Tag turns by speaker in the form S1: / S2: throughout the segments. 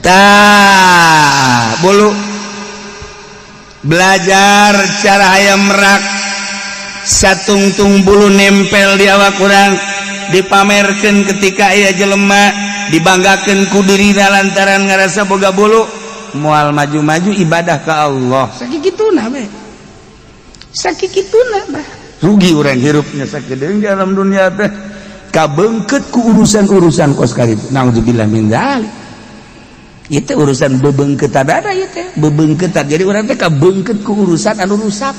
S1: Tah, bulu belajar cara hayam merak, satungtung bulu nempel di awak urang, dipamerkan ketika aya jelema, dibanggakan ku dirina lantaran ngerasa boga bulu, moal maju-maju ibadah ke Allah. Sakituna we, sakituna bah rugi urang hirupnya sakedeung di alam dunia teh, kabeungkeut ku urusan-urusan kos kitu. Naudzubillah min dzalik. Itu urusan bebeungkeutan ada ieu teh, bebeungkeutan. Jadi urang teh kabeungkeut ku urusan anu rusak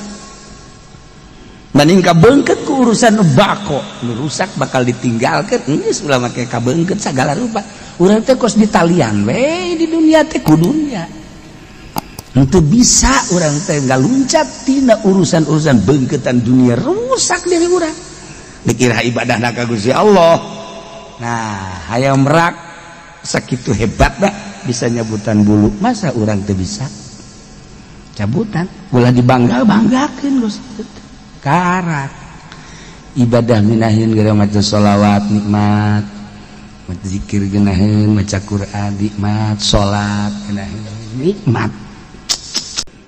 S1: banding kabeungkeut ku urusan nu bako. Nu rusak bakal ditinggalkan, geus ulah make kabeungkeut segala rupa. Urang teh kos ditalian we di dunia teh ku dunia. Henteu bisa urang teh ngaluncat tina urusan-urusan beungkeutan dunia, rusak diri urang, dikira ibadah ka Gusti Allah. Nah, hayam merak sakitu hebat dah bisa nyabutan bulu, masa urang teu bisa cabutan? Ulah dibangga banggakeun Gusti. Karak ibadah minahin gara maca sholawat nikmat, maca zikir geunaheun, maca Quran nikmat, salat geunaheun nikmat.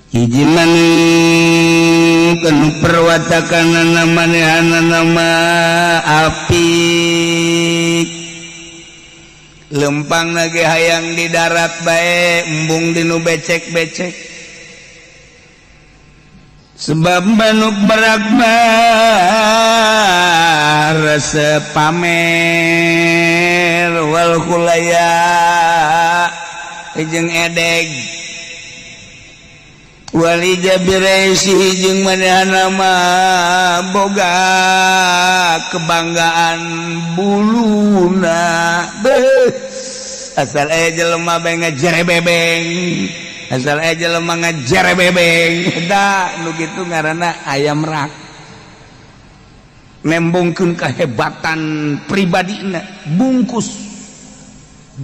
S1: Hiji manuk anu perwatakanana manehanana mah apik, lempang lagi hayang di darat bae, embung di nu becek-becek, sebab manuk merak mah resep pamer, wal khuyala jeung edeg, wal i'jabi bira'sihi jeung manehna mah boga kebanggaan buluna. Beuh, asal aya jelema bae ngajere bebeng, asal aya jelema ngajere bebeng. Da nu kitu ngaranna ayam rak, nembongkeun kehebatan pribadina, bungkus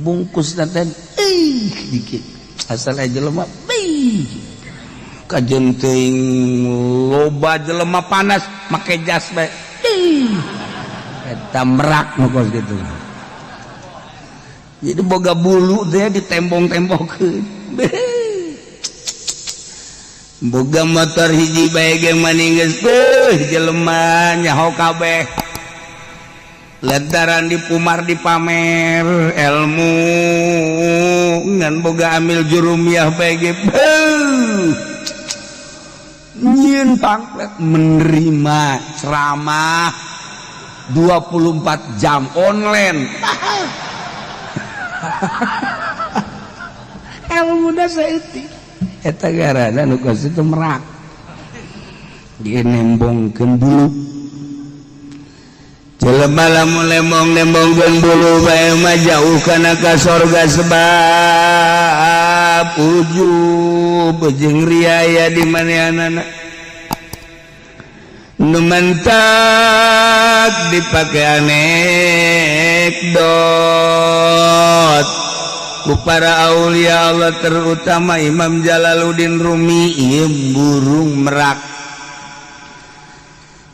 S1: bungkus teh ih dikit, asal aya jelema beuh kajen teuing loba jelema panas make jas bae. Ih, eta merak nu kos kitu. Jadi boga bulu teh ditembong-tembongkeun. Boga motor hiji bae ge maning geus beuh jelema nyaho kabeh lantaran dipumar, dipamer ilmu. Ngan boga amil jurumiyah bae ge beuh nyieun pamflet, menerima ceramah 24 jam online. Ilmu saeutik eta garana nu kos itu merak, dia nembongkeun bulu. Jelema lamun lembong nembongkeun bulu bae mah jauh kana ka sorga, sebab ujub jeung riaya di manehanana. Nu mantak dipake anekdot ku para aulia Allah, terutama Imam Jalaluddin Rumi, ieu burung merak.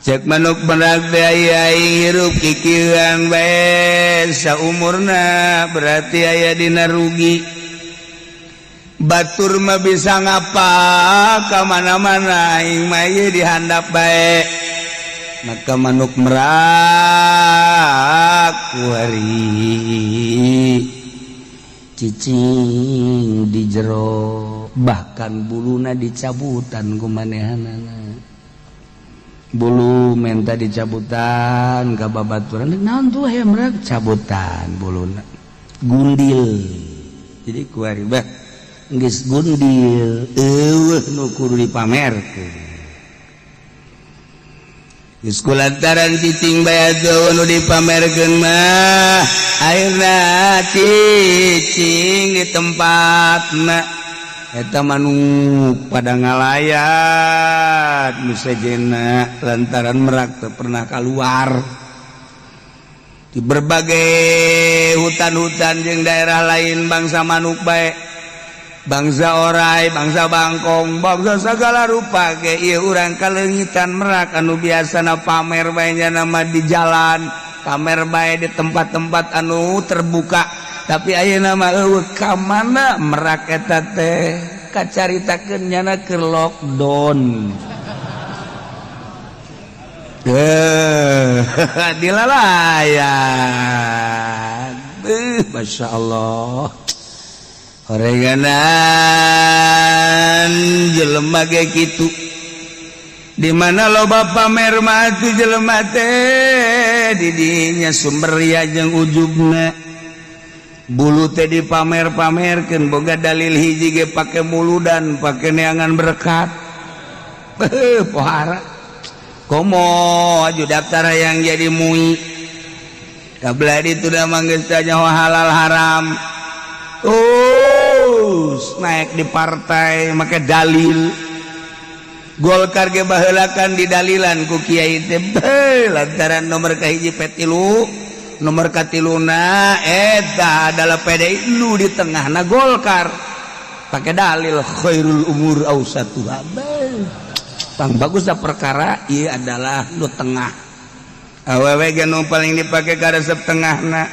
S1: Cek manuk merak teh, aya hirup kikieuan bae saumurna berarti aya dina rugi. Batur mah bisa ngapa ka mana-mana, aing mah ieu dihandap bae. Maka manuk merak kuari cicing di jero, bahkan buluna dicabutan ku manehanana. Bulu menta dicabutan ka babaturan. Naon tuh hayam merak cabutan buluna, gundil. Jadi kuari bah geus gundil, eueuh nu kudu dipamerkeun. Geus kulantaran cicing bae atuh nu dipamerkeun mah, akhirna cicing di tempatna. Eta manuk pada ngalayat nu sejenna lantaran merak teu pernah keluar di berbagai hutan-hutan jeung daerah lain. Bangsa manuk bae, bangsa orai, bangsa bangkong, bangsa segala rupa ge, ieu urang kaleungitan merak anu biasana pamer bae nama di jalan, pamer bae di tempat-tempat anu terbuka. Tapi ayeuna mah euweuh. Ka mana merak eta teh? Kacaritakeun nyana keur lockdown. Eh, dilalayan. Masya Allah, orenganan jelema ge kitu. Di mana loba pamer mah atuh jelema teh, didinya sumber ria jeung ujubna. Bulu teh dipamer-pamerkeun, boga dalil hiji ge pake muludan, pake neangan berkat. Beuh, pohara komo aju daftar yang jadi MUI. Kabelah itu dah manggis tanya halal haram. Terus naik di partai make dalil Golkar ge baheulakan didalilan ku kiai teh. Beuh, lantaran nomor kahiji P3, nomor katiluna eta adalah PDI, nu di tengahna Golkar, pakai dalil khairul umur ausatuha. Beuh, pang bagus dah perkara ieu adalah nu tengah. Awewe ge nu paling dipake karesep tengahna.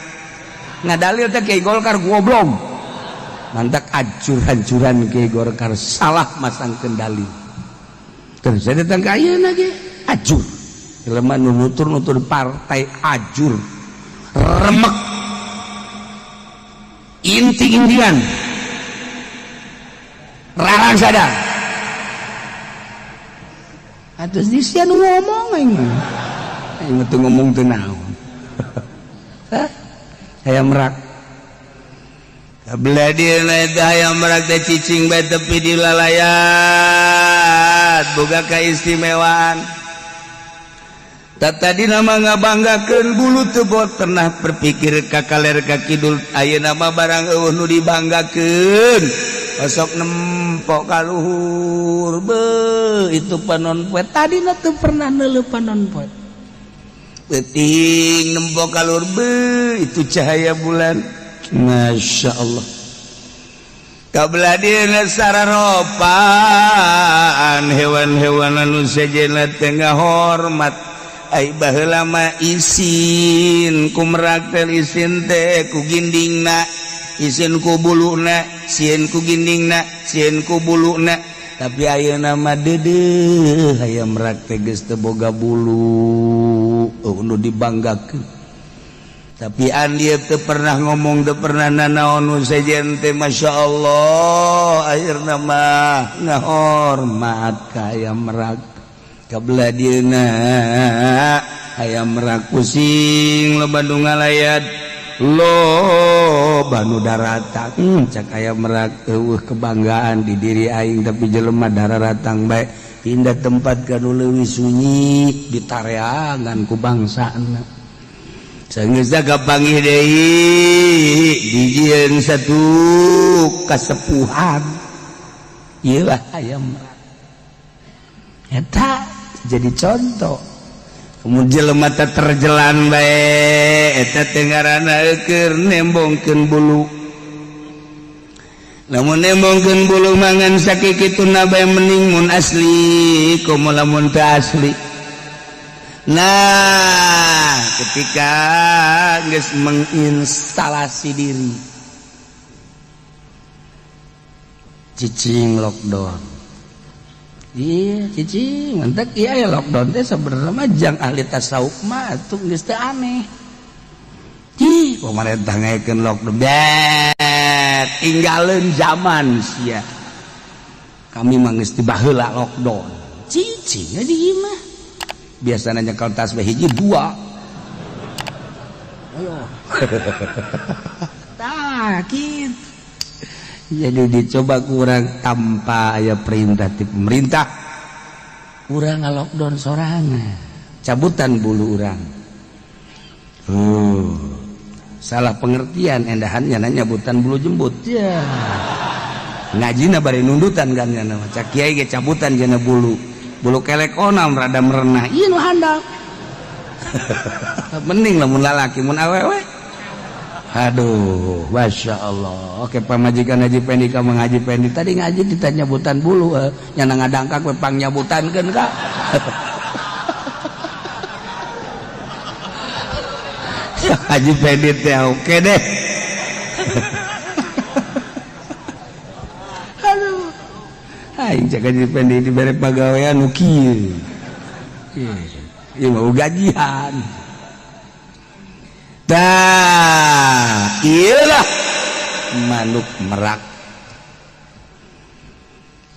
S1: Ngadalil teh kiai Golkar goblok, mantak acur-hancuran. Kiai Golkar salah masangkeun dalil. Terus saya datang ke ayeuna ge ajur jelema nu nutur-nutur partai, ajur, remek, inti-intian rarang sadar. Atuh di sia nu ngomong, aing mah aing mah teu ngomong teu naon. Hah? Hayam merak. Kabelah dieuna eta hayam merak teh cicing bae tepi di lalayat, boga keistimewaan. Tak tadi nama ngabanggakeun bulu teu bot pernah berpikir ka kaler ka kidul. Ayeuna mah barang euweuh nu dibanggakeun, osok nempok ka luhur. Be, itu panon poe, tadina teu pernah neuleuh panon poe. Peuting nempok ka luhur, be, itu cahaya bulan. Masya Allah. Kabelah dieuna sararopaan hewan-hewan anu sejenna teh ngahormat. Ai baheula mah isin ku merak teh, isin teh ku gindingna, isin ku buluna, sieun ku gindingna, sieun ku buluna. Tapi ayeuna mah deudeuh hayam merak teh geus teu boga bulu, oh, nu dibanggakeun. Tapi dia teu pernah ngomong, teu pernah nanaon nu sejen teh. Masya Allah, akhirna mah ngahormat ka hayam merak. Kabelah dieuna hayam merak pusing, loba nu ngalayat, loba nu daratang. Cak hayam merak, euweuh kebanggaan di diri aing, tapi jelema dararatang bae. Pindah tempat ka nu leuwih sunyi, ditareangan ku bangsana. Sanggeus kapanggih deui, dijieun satu kasepuhan. Ieu lah hayam merak eta jadi contoh. Kemudian jelema teh terjelan bae, eta teh ngaranna keur nembongkeun bulu. Lamun nembongkeun bulu mangan sakikituna bae mending mun asli, komo lamun teu asli. Nah, ketika geus menginstalasi diri, cicing lockdown. Iya, cicing mantak. Iya ya, lockdown teh sebenarnya mah jang ahli tasawuf mah atuh geus teu aneh. Ih, pemerintah ngayakeun lockdown bet tinggalin zaman sia. Kami mah geus ti baheula lockdown. Cicing di imah biasanya nyekel tasbih hiji dua. Ayo, tah gitu. Jadi dicoba kurang tanpa aya perintah ti pemerintah, urang lockdown sorangan, cabutan bulu urang. Salah pengertian endahannya, nanya nyabutan bulu jembut ya. Ngajina bari nundutan kan nya, cak kiai ge cabutan jana bulu bulu kelek onam rada merenah, ieu nu handap. Mending lamun lalaki, mun awewe aduh, Masya Allah. Oke, pamajikan Haji Pendi ka Mang Haji Pendi tadi ngaji ditanya nyabutan bulu, nyana ngadangkak we pang nyabutankeun ka. Haji Pendi teh oke deh. Aduh. Aing cek aja pendek dibere pagawean nu kieu. Ieu mau gajian. Tah, ieu lah manuk merak.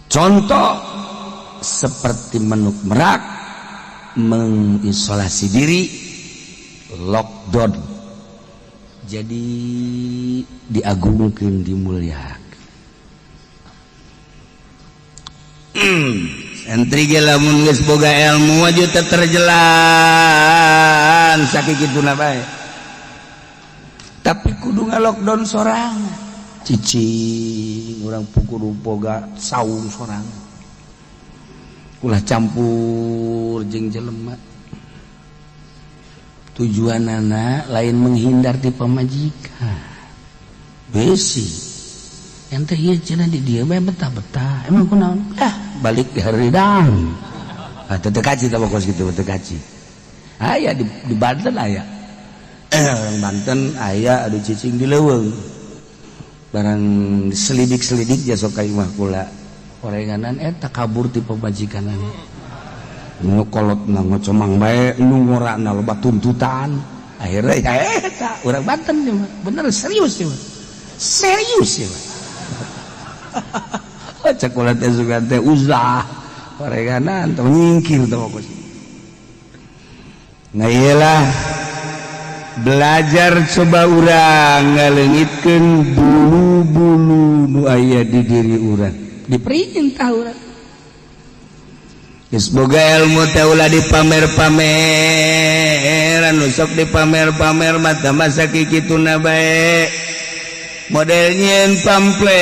S1: Contoh seperti manuk merak mengisolasi diri, lockdown. Jadi diagungkeun, dimuliakan. Santri ge lamun geus boga ilmu aja teu terjelan sakituna bae. Tapi kudu nga-lockdown sorangan. Cicing urang kudu boga saung sorangan. Ulah campur jeung jelema. Tujuanana lain menghindar di pamajikan. Besi. Yang teh ieu cenah di dieu bae betah-betah. Emang kunaon? Ah, balik di haridang. Ah, teu kaci tah kos kitu teu kaci. Aya di Banten aya. Orang Banten aya adu cicing di leuweung. Barang selidik-selidik ja sok ka imah kula. Orenganan eta kabur ti pamajikanana. Nu kolotna ngocomang bae, nu ngorana loba tuntutan. Akhirnya ya eta urang Banten ieu mah. Bener serius ieu mah. Serius ieu mah. Cek kula teh sugan teh uzlah. Orenganan teh nyingkir teh kos. Nah iyalah belajar coba urang ngaleungitkeun bulu-bulu nu aya di diri urang. Diperintah urang. Geus boga ilmu teh ulah dipamer-pameran, nu sok dipamer-pamer mah tah masa kikituna bae. Model nyieun pamflet.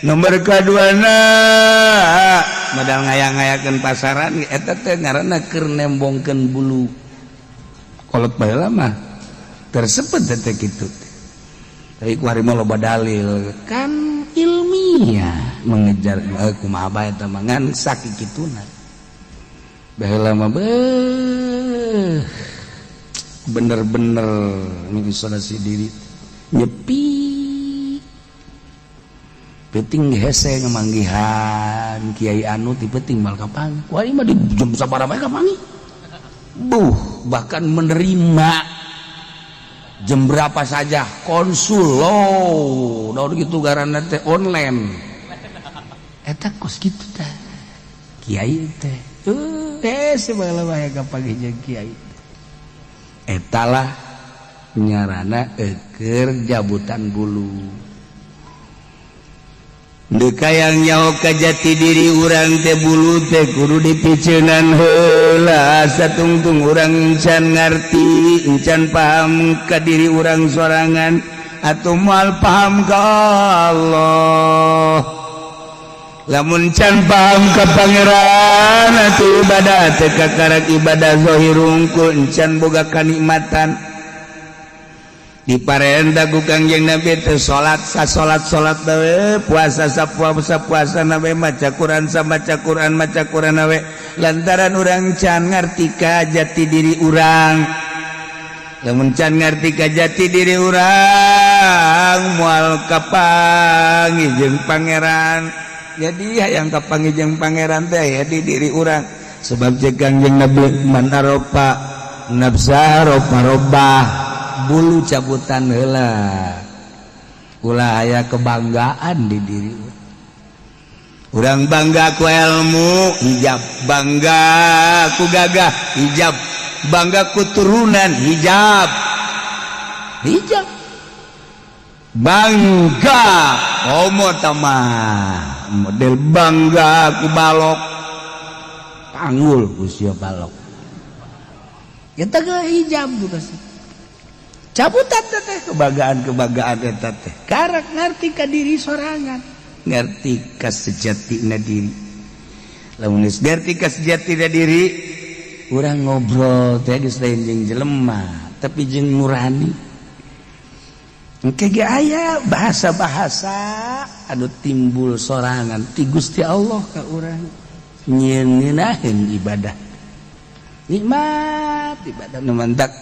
S1: Nomor kaduana modal ngayang-ngayakeun pasaran eta teh ngaranna keur nembongkeun bulu. Kolot baheula mah tersebut teh kitu. Tapi ku hari mah loba dalil kan ilmiah mengejar kumaha bae eta mah ngan sakikituna. Baheula mah beuh bener-bener mengisolasi diri nyepi. Penting hese ngemanggihan kiai anu ti penting mal kapanggih. Wah mah di jam sabaraha bae kapanggih. Buh, bahkan menerima jam berapa saja konsul loh. Daun gitu garana teh online. Eta kos kitu teh. Kiai teh. Hese baheula bae kapanggih jeung kiai. Eta lah nyarana keur jabutan bulu. Deka yang nyaho ka jati diri urang teh bulu teh kudu dipiceunan heula satungtung urang encan ngarti encan paham ka diri urang sorangan atau moal paham ka Allah. Lamun can paham ka Pangeran atuh ibadah teh kakarak ibadah zahir hungkul encan boga kanikmatan. Diparentah ku Kangjeng Nabi teh salat sa salat salat bae, puasa sa puasa puasa na bae, maca Quran sa maca Quran maca Quran na bae, lantaran urang can ngarti ka jati diri urang. Lamun can ngarti ka jati diri urang moal kapanggih jeung Pangeran. Jadi hayang kapanggih jeung Pangeran teh aya di diri urang. Sebab cek Kangjeng Nabi man arofa nafsa arofa robbah. Bulu cabutan heula ulah aya kebanggaan di diri urang. Bangga ku ilmu hijab, bangga ku gagah hijab, bangga ku turunan hijab, hijab bangga homo tamah model bangga ku balok panggul ku sia balok kita ke hijab juga sih. Cabutan teh kebanggaan-kebanggaan eta teh karak ngarti ka diri sorangan, ngarti ka sejatina diri. Lamun geus ngarti ka sejatina diri, urang ngobrol teh geus lain jeung jelema tapi jeung nurani. Engke ge aya bahasa-bahasa anu timbul sorangan ti Gusti Allah ka urang nyieun ngeunaheun ibadah, nikmat ibadah nu mantak.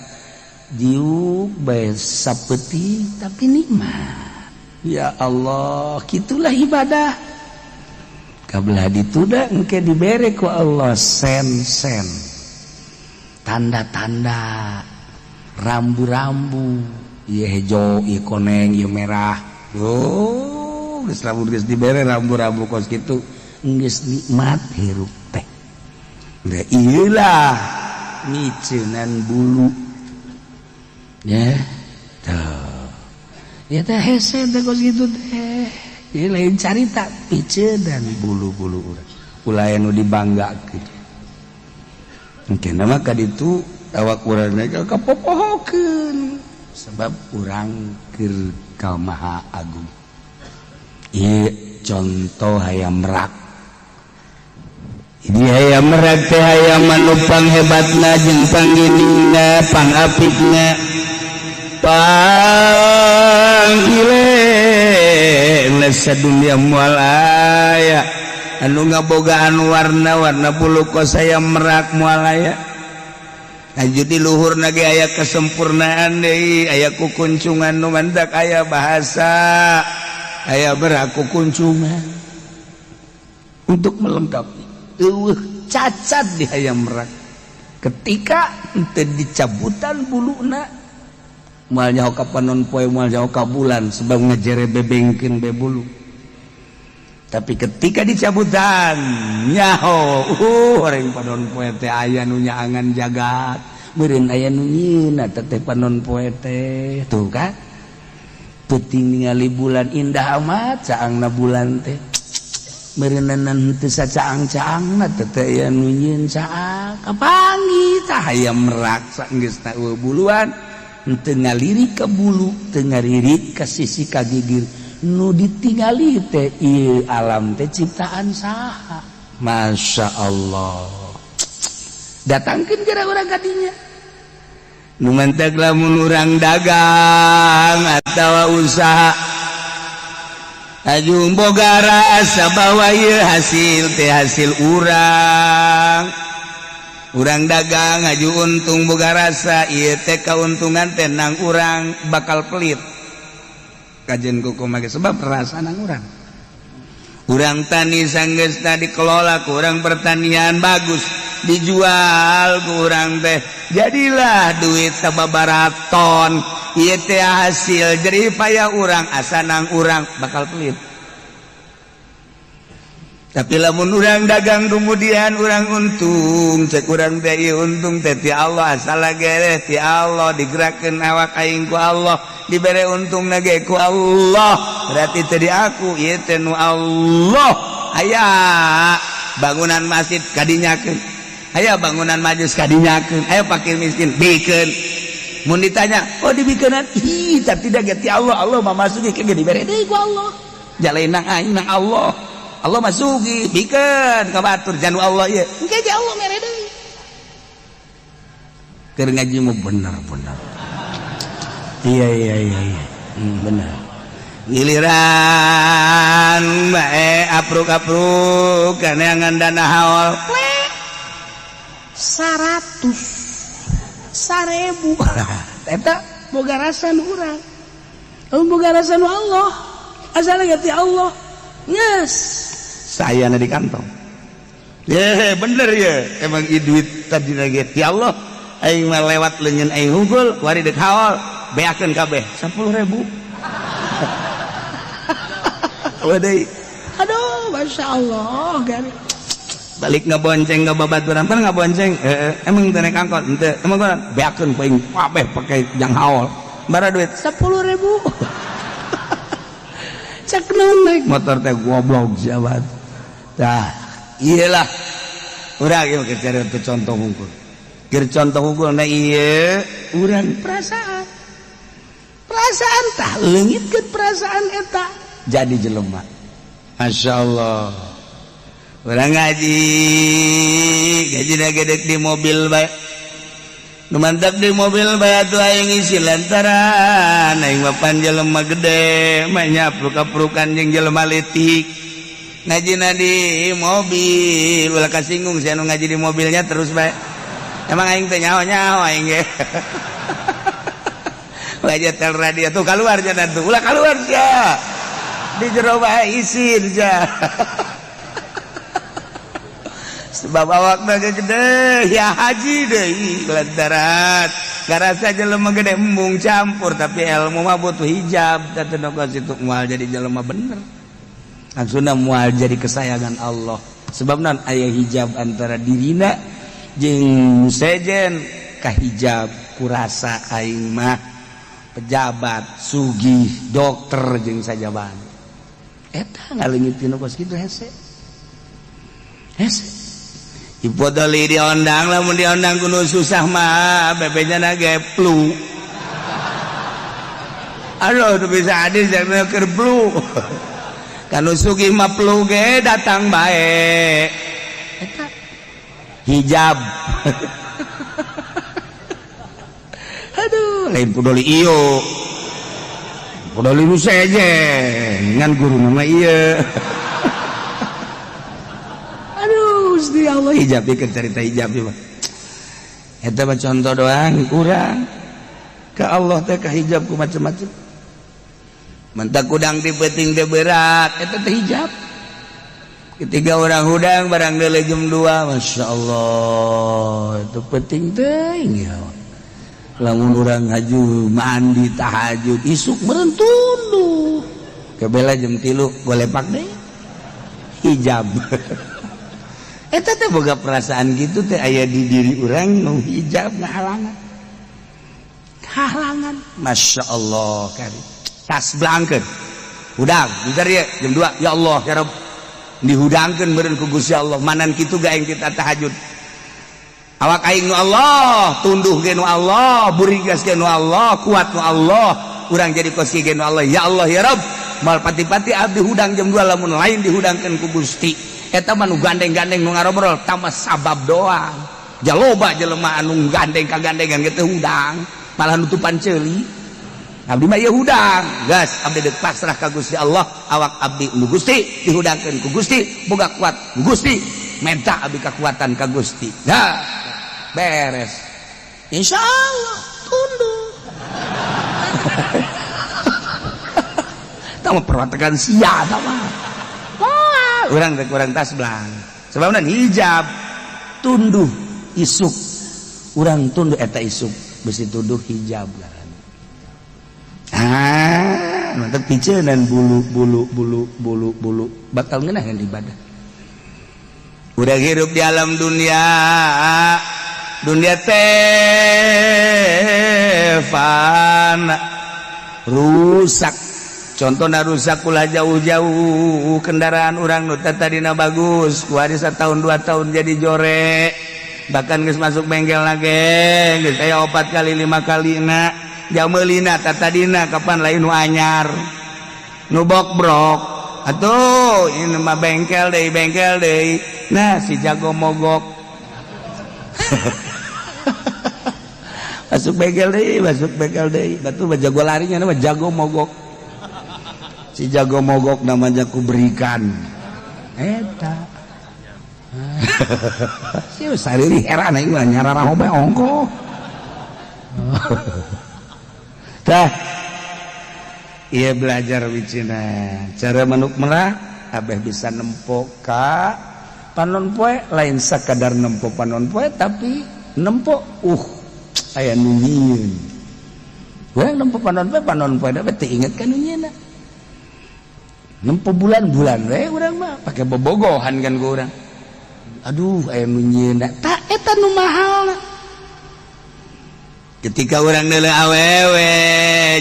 S1: Diuk bae sapeuting, tapi nikmat. Ya Allah, gitulah ibadah. Kabelah dituda engke dibere ku Allah sen-sen, tanda-tanda, rambu-rambu, ieu hejo, ieu koneng, ieu merah. Oh, geus lamun geus dibere rambu-rambu kos kitu, geus nikmat hirup teh. Da ieulah miceunan bulu ya tuh ya teh, hese teh kos kitu teh. Ieu lain carita piceunan bulu-bulu urang, ulah nu dibanggakeun. Mungkin mah kaditu awak urang kapopohokeun sebab urang keur ka Maha Agung. Ieu contoh hayam merak. Ini hayam merak teh hayam anu panghebatna jeung pangginingna, pangapikna, panggile sadunia. Moal aya anu ngabogaan warna-warna bulu kos hayam merak, moal aya. Aju di luhur ge aya kesempurnaan deui, aya kukuncungan nu mantak aya bahasa aya beraku kuncungan untuk melengkapi. Eueuh cacat di hayam merak. Ketika henteu dicabutan buluna, moal nyaho ka panon poe, moal nyaho ka bulan, sebab ngejere bebengkeun be bulu. Tapi ketika dicabutan, nyaho orang panon poe teh aya nu nyaangan jagat, meureun aya nu nyieun eta teh panon poe teh. Tuh kan, peuting ningali bulan indah amat caangna bulan teh, meureunan teu sacaang-caangna teh teh aya nu nyieun caang. Kapanggih tah hayam merak saenggeusna eueuh buluan, henteu ngalirik ka bulu, teu ngalirik ka sisi ka gigir. Nu ditingali teh ieu alam teh ciptaan saha? Masya Allah. Datangkeun kira urang kadinya. Nu mantak lamun urang dagang atawa usaha, aju boga rasa bahwa ieu hasil teh hasil urang. Urang dagang aju untung, boga rasa ieu teh kauntungan teh nang urang, bakal pelit kajen kuku make sebab rasa nang urang. Urang tani, sanggeusna dikelola ku urang pertanian bagus, dijual ku urang teh, jadilah duit sababaraton. Ieu teh hasil jerih payah urang, asa nang urang, bakal pelit. Tapi lamun urang dagang, kemudian urang untung, cek urang teh ieu untung teh ti Allah, asal gere ti Allah, digerakkeun awak aing ku Allah, dibere untung ge ku Allah, berarti teh di aku, ieu teh nu Allah. Aya bangunan masjid kadinyakeun, aya bangunan majlis kadinyakeun, aya fakir miskin bikeun. Mun ditanya, "Oh, dibikeunan?" Ih, tapi tidak ti Allah. Allah mah masuki ke dibere deui ku Allah, jalain nang aing nang Allah. Allah masuki, bikeun ka batur janu Allah ieu, engke ge Allah mere deui. Keur ngaji mah bener-bener. Iya, bener. Giliran bae apruk-apruk kaneangan dana haul 100 1000, eta boga rasa nu urang, boga rasa nu Allah, asal ti Allah. Yes, saya di kantong ya bener ya, emang duit tadi lagi ti Allah. Aing mah lewat leungeun aing hungkul kuari dek haul, beakeun kabeh 10.000. Waduh, aduh, masya Allah, gari balik ngebonceng ke babaturan pan ngabonceng, eh, emang teu naik angkot henteu, emang beakeun ku aing kabeh pake jang haul. Bara duit 10.000, cek naon naik motor teh, goblok siapa tah. Iyalah, urang ieu keur cari contoh hungkul, keur contoh hungkul. Nah, ieu urang perasaan, perasaan tah leungitkeun perasaan eta jadi jelema. Masya Allah, urang ngaji, gaji gede di mobil bae. Nu mantap di mobil bae atuh aing isi lantaran aing mah pan jelema gede mah nyapruk-aprukan jeung jelema leutik. Ngajina di mobil, ulah kasinggung sia nu ngaji di mobilnya terus bae. Emang aing teh nyaho-nyaho aing ge. Wajah tel radio tuh keluar jangan tuh, ulah keluar sia. Di jero bae isin sia. Sebab awak gede ya haji deui lantaran ngarasa jelema gede embung campur, tapi ilmu mah butuh hijab. Teu situ moal jadi jelema bener. Langsungna moal jadi kesayangan Allah. Sebab non aya hijab antara dirina jeung sejen kahijab kurasa aing mah pejabat, sugih, dokter jeung sajaban. Eta ngaleungit tinu kos kitu hese. Hese. Ipodoli diondang, lamun diondang kudu susah mah bebenya na ge flu. Aduh, tuh bisa adil jangan keur flu. Kanu sugih mah flu ge datang bae. Eta hijab. Aduh, lain pudoli iyo. Pudoli nu sejen, ngan guru nama ieu. Aduh, Gusti Allah, hijab ieu cerita hijab ieu mah. Eta mah contoh doang kurang. Ka Allah teh ka hijab ku macem-macem. Mentak kudang di peuting teh berat, eta teh hijab. Ketika orang hudang barang deuleu jam 2, Masya Allah, itu penting teuing ya. Lamun urang haju mandi tahajud isuk meureun tunduh. Kebela jam 3 golepak deui. Hijab. Eta teh boga perasaan gitu teh aya di diri urang nu hijab ngahalangan. Halangan. Masya Allah kari. Tas blangkeun. Hudang, bentar ya jam 2. Ya Allah, ya Rabb. Dihudangkeun meureun ku Gusti Allah. Manan kitu ga aing kita tahajud. Awak aing nu Allah, tunduh ge nu Allah, burigas ge nu Allah, kuat nu Allah, urang jadi kos ge nu Allah. Ya Allah ya Rabb, mal pati-pati abdi hudang jam 2 lamun lain dihudangkeun ku Gusti. Eta mah nu gandeng-gandeng nu ngarobrol tambah sabab doang. Jaloba jelema anu gandeng kagandengan ge teu hudang, malah nutupan ceuli. Abdi mah ieu hudang, gas abdi deuk pasrah ka Gusti Allah, awak abdi nu Gusti dihudangkeun ku Gusti, boga kuat ku Gusti, minta abdi kekuatan ka Gusti. Nah, beres. Insya Allah tunduk. Tama perwatekan sia tama. Wah, urang teh kurang tas belang. Sebabna hijab tunduh isuk. Urang tunduh eta isuk besi tunduh hijab. Ah, mantap picenan bulu bulu bulu bulu bulu bakal ngeunaheun ibadah. Udah hirup di alam dunia, dunia teh fana, rusak. Contohna rusak ulah jauh-jauh, kendaraan urang nu tadina bagus, ku hari setahun 2 tahun jadi jore. Bahkan geus masuk bengkel lagi, geus aya 4 kali 5 kali na. Jamelina tatadina kapan lain nu anyar. Nu bokbrok. Atuh ini mah bengkel deui, bengkel deui. Nah, si jago mogok. Masuk bengkel deui, masuk bengkel deui. Batu mah jago larinya nama jago mogok. Si jago mogok namanya ku berikan. Eta. Si sariri heran aing mah nyararaho bae ongkoh. Tah. Iya belajar wicina cara manuk merak abeh bisa nempo ka panon poe, lain sakadar nempo panon poe tapi nempo aya nu nyieun. Urang nempo panon poe da teu inget ka nu nyieunna. Nempo bulan-bulan we urang mah pake bobogohan kan ku urang. Aduh aya nu nyieunna. Tah eta nu mahalna. Ketika orang nele awewe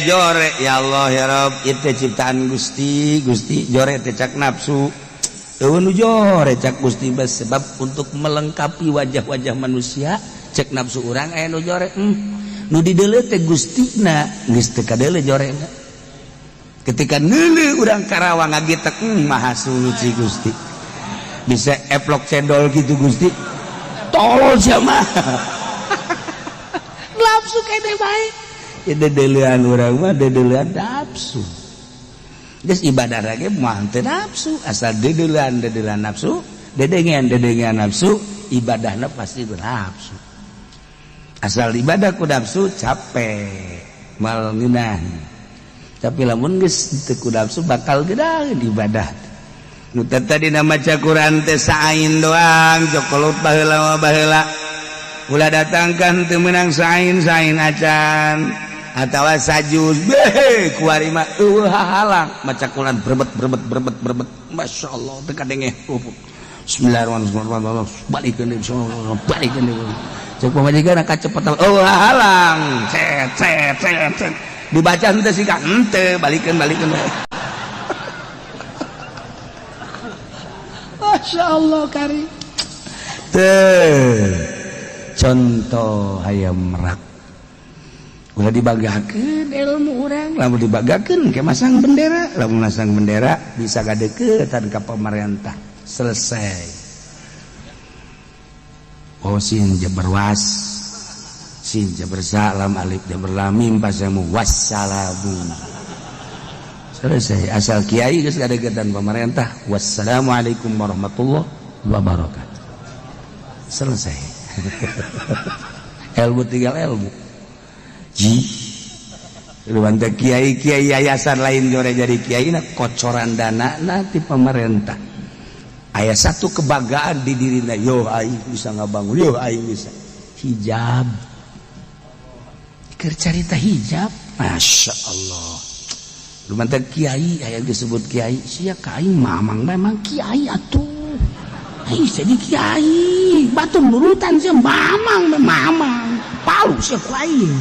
S1: jore, ya Allah ya Rob, itu ciptaan Gusti, Gusti jore teh cak nafsu. Eueuh nu jore cak Gusti bas, sebab untuk melengkapi wajah-wajah manusia cek nafsu urang aya nu jore. Nu dideuleu teh Gustina geus teu kadeuleu jorena. Ketika neuleuh urang Karawang ngagitek, maha suci Gusti. Bisa eplok cendol gitu Gusti. Tolol sia mah. Nafsu kene bae. Ya dedeulean urang mah dedeulean nafsu. Geus ibadah lagi mah teu nafsu, asal dedeulean dedeulean nafsu, dedengean dedengean nafsu, ibadahna pasti bernafsu. Asal ibadah ku nafsu capek. Mal ngeunah. Tapi lamun geus teu ku nafsu bakal gedaheun ibadah. Nu tadi maca Quran teh saain doang jokolot baheula mah baheula. Ulah datangkan teu meunang sain-sain acan atawa sajuz beh kuari mah eueuh hahalang maca Quran berbet berbet berbet berbet masyaallah teu kadenge. Bismillahirrahmanirrahim balikeun deui balikeun deui. Cek pamajikan kacepetan eueuh hahalang cet cet cet cet dibaca henteu sih ka henteu balikeun balikeun. Masya Allah kari teh contoh hayam merak ulah dibagakeun ilmu urang lamun dibagakeun ke masang bendera lamun masang bendera bisa gadeukeutan ka pemerintah selesai. Oh sin jabar was sin jabar salam alif jabar lam mim pasamu wassalamu selesai asal kiai geus gadeukeutan pemerintah wassalamualaikum warahmatullahi wabarakatuh selesai. Ilmu tinggal ilmu ji lu kiai kiai yayasan lain jore jadi kiai na kocoran dana nanti pemerintah aya satu kebanggaan di dirina yo aing bisa ngabangun yo aing bisa hijab keur carita hijab Masya Allah lu mantap kiai aya disebut kiai sia ka aing mamang memang kiai atuh aing jadi kiai batur nurutan sia mamang mamang palu sia ku aing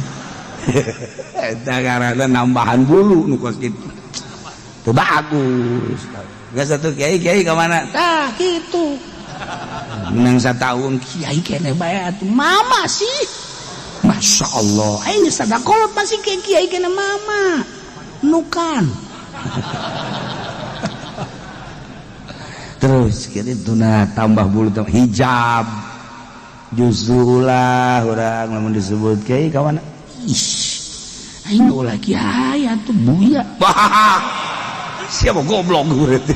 S1: eta karana nambahan bulu nu kos kitu teu bagus geus atuh kiai kiai ka mana tah kitu menang satahun kiai keneh bae atuh mama sih Masya Allah aing geus sadakolot masih kiai kiai keneh mama nukan. Terus kitu nah tambah bulu tambah hijab justru ulah urang lamun disebut kiai kawan ih aing ulah kiai atuh buya siapa goblok berarti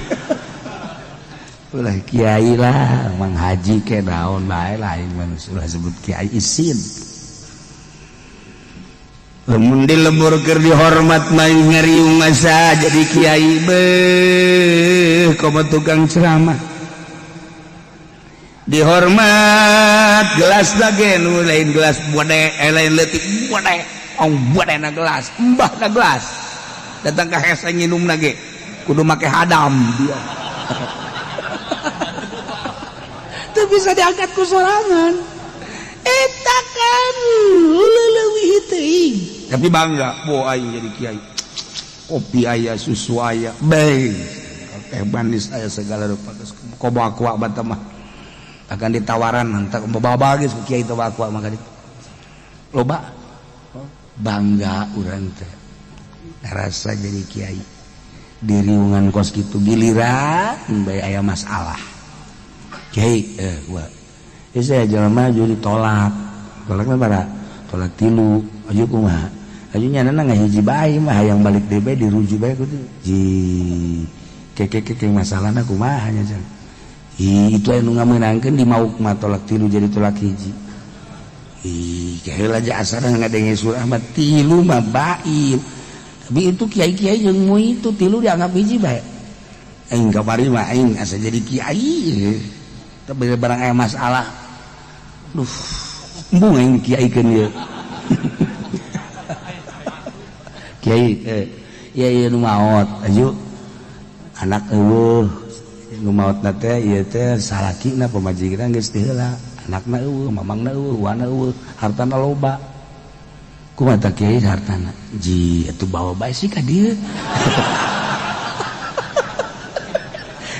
S1: ulah kiai lah mang haji ke naon bae lah aing mah ulah sebut kiai isin lamun di lembur keur dihormat mah ngariung asa jadi kiai beuh komo tukang ceramah dihormat gelas lagi nu lain gelas bode lain leutik bode ong bode na gelas mbah na gelas datang ka hese nginum lagi kudu make hadam dia teu bisa diangkat ku sorangan eta kan leuwih teuing tapi bangga bo aing jadi kiai kopi aya susu aya bae teh manis aya segala rupa geus komo aqua bata mah akan ditawaran entar bawa geus ku kiai teh aqua mah ditu loba bangga urang teh ngarasa jadi kiai diriungan kos kitu giliran bae aya masalah kiai gua ieu saya jelema maju ditolak tolakna bara tolak tilu aju kumaha aju nyanana ngahiji bae mah hayang balik deui bae dirujuk bae kudu ji keke masalahna kumaha nya jang ih itu anu ngamenangkeun di mauk mah tolak tilu jadi tolak hiji ih kaheula aja asana ngadenge surah mah tilu mah bain tapi itu kiai-kiai jeung mu itu tilu dianggap hiji bae aing kamari mah aing asa jadi kiai tapi barang aya masalah duh embung aing kiaikeun ieu kiai ieu ieu nu maot aju anak eueuh nu maotna teh ieu teh salakina pamajikan geus teu heula anakna eueuh mamangna eueuh wana eueuh hartana loba kumaha tah kiai hartana ji atuh bawa bae sih ka dieu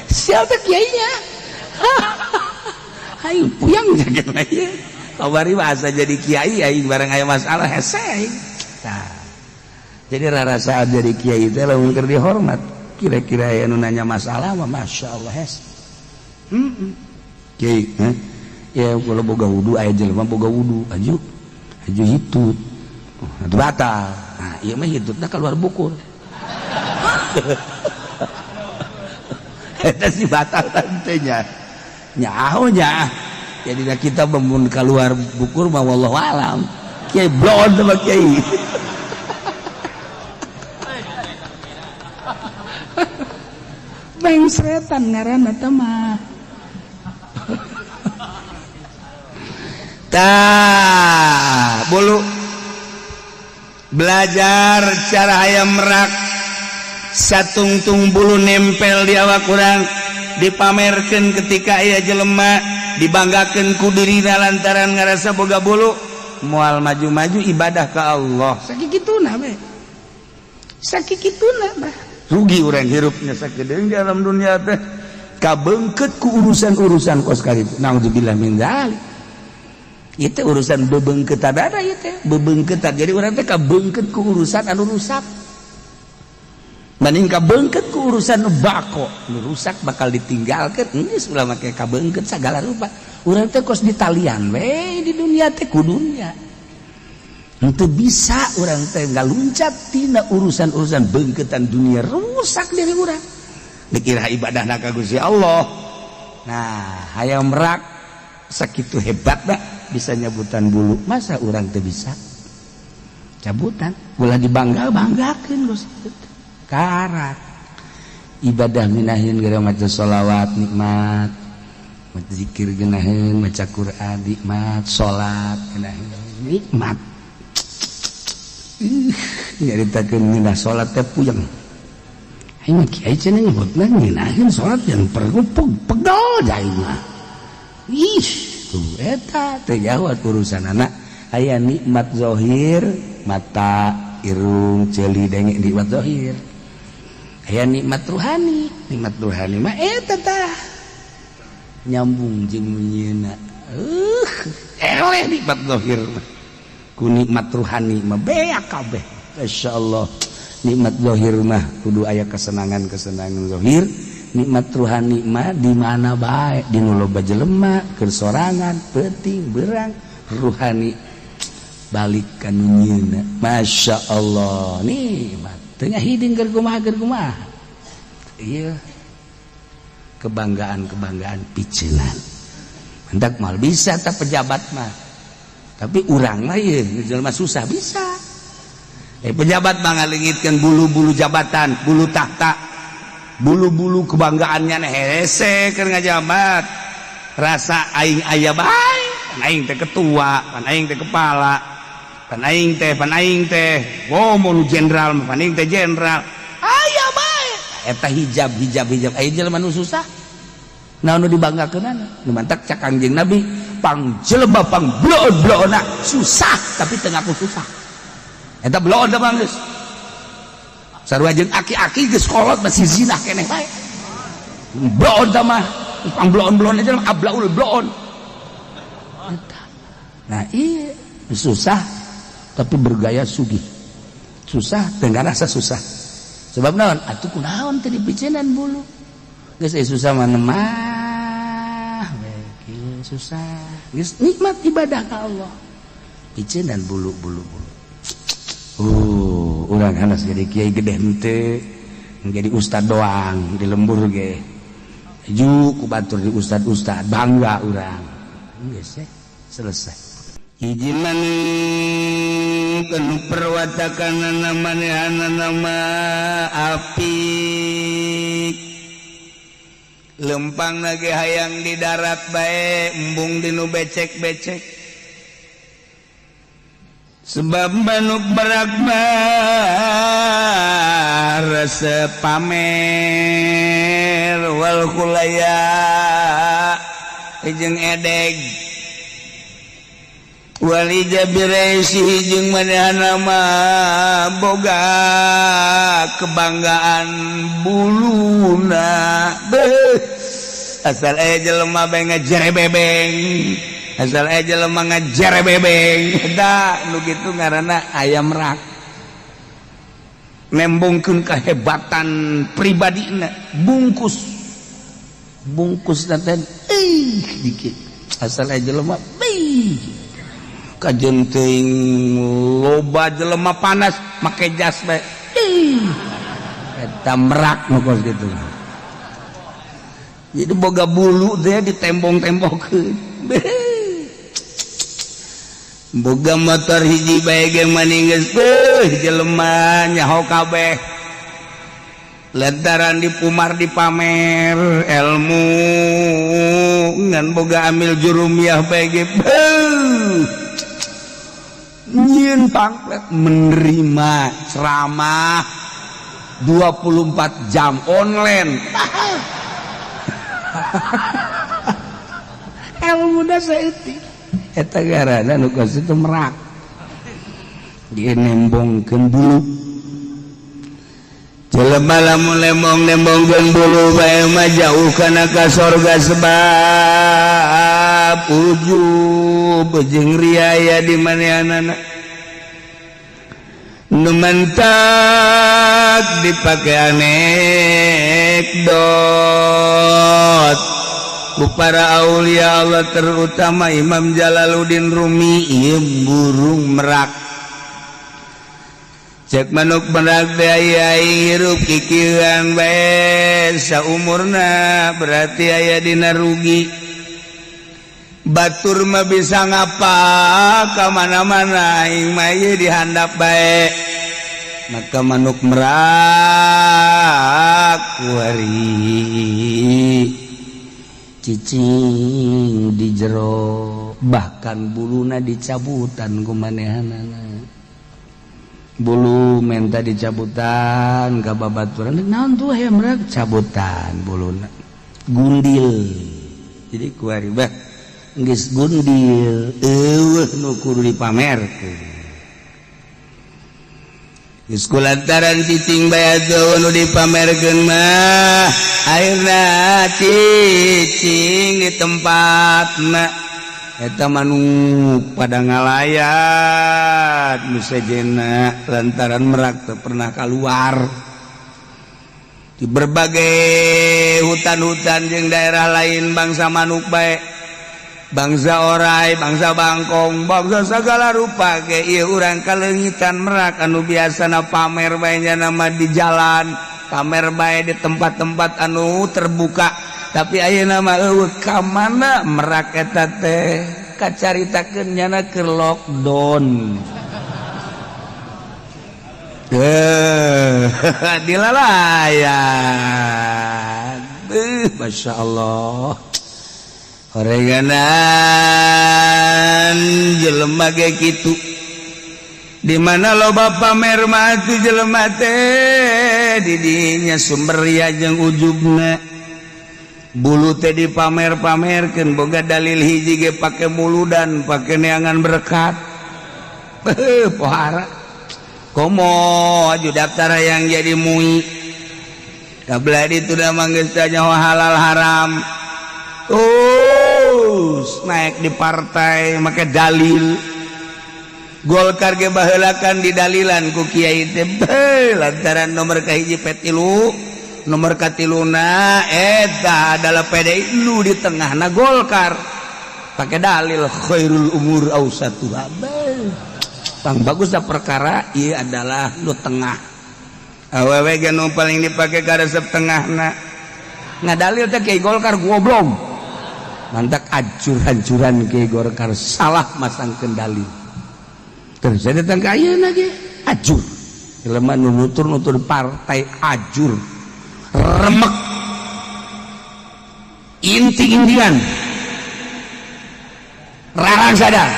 S1: siapa kiainya aing puyang jaga ieu kamari mah asa jadi kiai aing bareng aya masalah hese aing tah jadi rarasaan jadi kiai teh lamun keur dihormat kira-kira aya nu nanya masalah mah masyaallah hese kiai ya kalau boga wudu aya jelema boga wudu aju aju hitut oh, batal nah ieu mah hitutna keluar bukur eta sih batal tantenya nyaho nya jadi kita memun keluar bukur mah wallahu alam kiai blon sama kiai. Mengsretan ngaranna teh mah. Tah, bulu belajar cara hayam merak, satungtung bulu nempel di awak urang, dipamerkan ketika aya jelema, dibanggakan ku dirina lantaran ngarasa boga bulu, moal maju-maju ibadah ke Allah. Sakituna we, sakituna bah, rugi urang hirupnya sakedeung di alam dunia teh, kabeungkeut ku urusan-urusan kos kitu. Naudzubillah min dzalik. Itu urusan bebeungkeutan ada ieu teh, bebeungkeutan. Jadi urang teh kabeungkeut ku urusan anu rusak. Banding kabeungkeut ku urusan nu bako, nu rusak bakal ditinggalkeun, geus ulah make kabeungkeut sagala rupa. Urang teh kos ditalian we di dunia teh ku dunia. Henteu bisa urang teh ngaluncat tina urusan-urusan beungkeutan dunia, rusak diri urang. Dikira ibadahna ka Gusti Allah. Nah, hayam merak sakitu hebatna bisa nyabutan bulu, masa urang teu bisa cabutan? Ulah dibangga-banggakeun, geus karak ibadah minahin gara maca sholawat nikmat, maca zikir geunaheun, maca Quran nikmat, salat geunaheun nikmat. Nyaritakeun ngeunah salat teh puyeng. Aing mah kiai cenah nyebutna ngeunaheun salat yang perlu pegel aing mah. Ih, tuh eta teh jauh urusan anak. Aya nikmat zohir, mata, irung, ceuli, denge, nikmat zohir. Aya nikmat ruhani, nikmat ruhani mah eta tah nyambung jeung menyeuna. Eleh nikmat zohir mah ku nikmat ruhani mah beak kabeh. Masyaallah, nikmat zohir mah kudu aya kesenangan-kesenangan zohir. Nikmat ruhani mah di mana bae, di nu loba jelema, keur sorangan, peuting berang, ruhani balik ka nu nyieunna. Masya Allah, nikmat teu ngahiding keur kumaha, keur kumaha. Ieu kebanggaan-kebanggaan piceunan hendak mal bisa tak pejabat mah, tapi urang mah ieu jelema susah bisa. Pejabat mah ngalengitkeun bulu-bulu jabatan, bulu tahta, bulu-bulu kebanggaannya nih, hese keur ngajabat. Rasa aing aya bae, pan aing teh ketua, pan aing teh kepala, pan aing teh, pan aing teh, oh mau nu jenderal, pan aing teh jenderal. Aya bae. Eta hijab, hijab, hijab. Aya jelema nu susah. Naon nu dibanggakeunana? Nu mantak cak Kangjeng Nabi, pang jelema pang bloon-bloonna susah tapi teu ngaku susah. Eta bloon da bang geus. Sarua jeung aki-aki geus kolot masih zina keneh bae. Bloon da mah, pang bloon-bloon aja ablaul bloon. Eta. Nah, iya susah tapi bergaya sugih. Susah teu ngarasa susah. Sebab naon? Atuh kunaon teu dipiceunan bulu. Geus susah mah mah we kieu susah. Geus nikmat ibadah ka Allah. Piceunan bulu-bulu bulu. Urang hanas jadi kiai gede henteu, jadi ustad doang di lembur ge. Ju ku batur di ustad-ustad bangga urang. Geus selesai. Hiji manuk anu perwatakanana manehanana mah apik. Lempang lagi hayang di darat bae, embung di nu becek-becek. Sebab manuk merak mah resep pamer wal khulaya jeung edeg wal ijabiresi jeung manehana mah boga kebanggaan buluna. Beuh, asal aya jelema bae ngajere bebeng, asal aya jelema ngajere bebeng. Eta nu kitu ngaranna ayam rak, nembongkeun kehebatan pribadina, bungkus bungkus teh ih dikit asal aya jelema beuh kajen teuing loba jelema panas make jas bae. Ih, eta merak nu kos kitu. Jadi boga bulu teh ditembong-tembongkeun. Boga motor hiji bae ge maning geus beuh jelema nyaho kabeh. Lantaran dipumar, dipamer ilmu ngan boga amil jurumiyah bae ge nyieun pamflet menerima ceramah 24 jam online. Ilmu da saeutik eta garana nu kos itu merak, dia nembongkeun bulu. Jelema lamun lembong nembongkeun bulu bae mah jauh kana ka sorga, sebab ujub jeung riaya di manehanana nu mantak dipake anekdot ku para aulia Allah, terutama Imam Jalaluddin Rumi. Ieu burung merak, cek manuk merak teh, aya hirup kikieuan bae saumurna berarti aya dina rugi. Batur mah bisa ngapa ka mana-mana, aing mah ieu dihandap bae. Maka manuk merak kuari cicing di jero, bahkan buluna dicabutan ku manehanana. Bulu menta dicabutan ka babaturan. Naon tuh hayam merak? Cabutan buluna, gundil. Jadi kuari bah geus gundil, eueuh nu kudu dipamerkeun. Geus kulantaran cicing bae atuh nu dipamerkeun mah, akhirna cicing di tempatna. Eta manuk pada ngalayat nu sejena lantaran merak teu pernah keluar di berbagai hutan-hutan jeung daerah lain. Bangsa manuk bae, bangsa orai, bangsa bangkong, bangsa segala rupa ge ieu urang kaleungitan merak anu biasana pamer bae nama di jalan, pamer bae di tempat-tempat anu terbuka. Tapi ayeuna mah eueuh. Ka mana merak eta teh? Kacaritakeun nyana keur lockdown. Eh, dilalayan. Masya Allah, horeganan jelema ge kitu. Di mana loba pamer mah atuh jelema teh, didinya sumber ria jeung ujubna. Bulu teh dipamer-pamerkeun, boga dalil hiji ge pake muludan, pake neangan berkat. Pohara komo aju daftar yang jadi MUI. Kabla itu dah manggis nyawa halal haram, terus naik di partai make dalil Golkar ge. Baheulakan di dalilan ku kiai teh lantaran nomor kahiji P3, nomor katiluna eta adalah PDI, lu di tengahna Golkar, pakai dalil khairul umur ausatuha. Bang, bagus dah perkara ieu adalah lu tengah. Awewe ge nu paling dipake karesep tengahna. Ngadalil teh kiai Golkar goblok, mantak acur-ancuran. Kiai Golkar salah masang kendali. Terus saya datang ke ayeuna ge ajur jelema nu nutur-nutur partai, ajur, remek, inti-intian rarang sadar.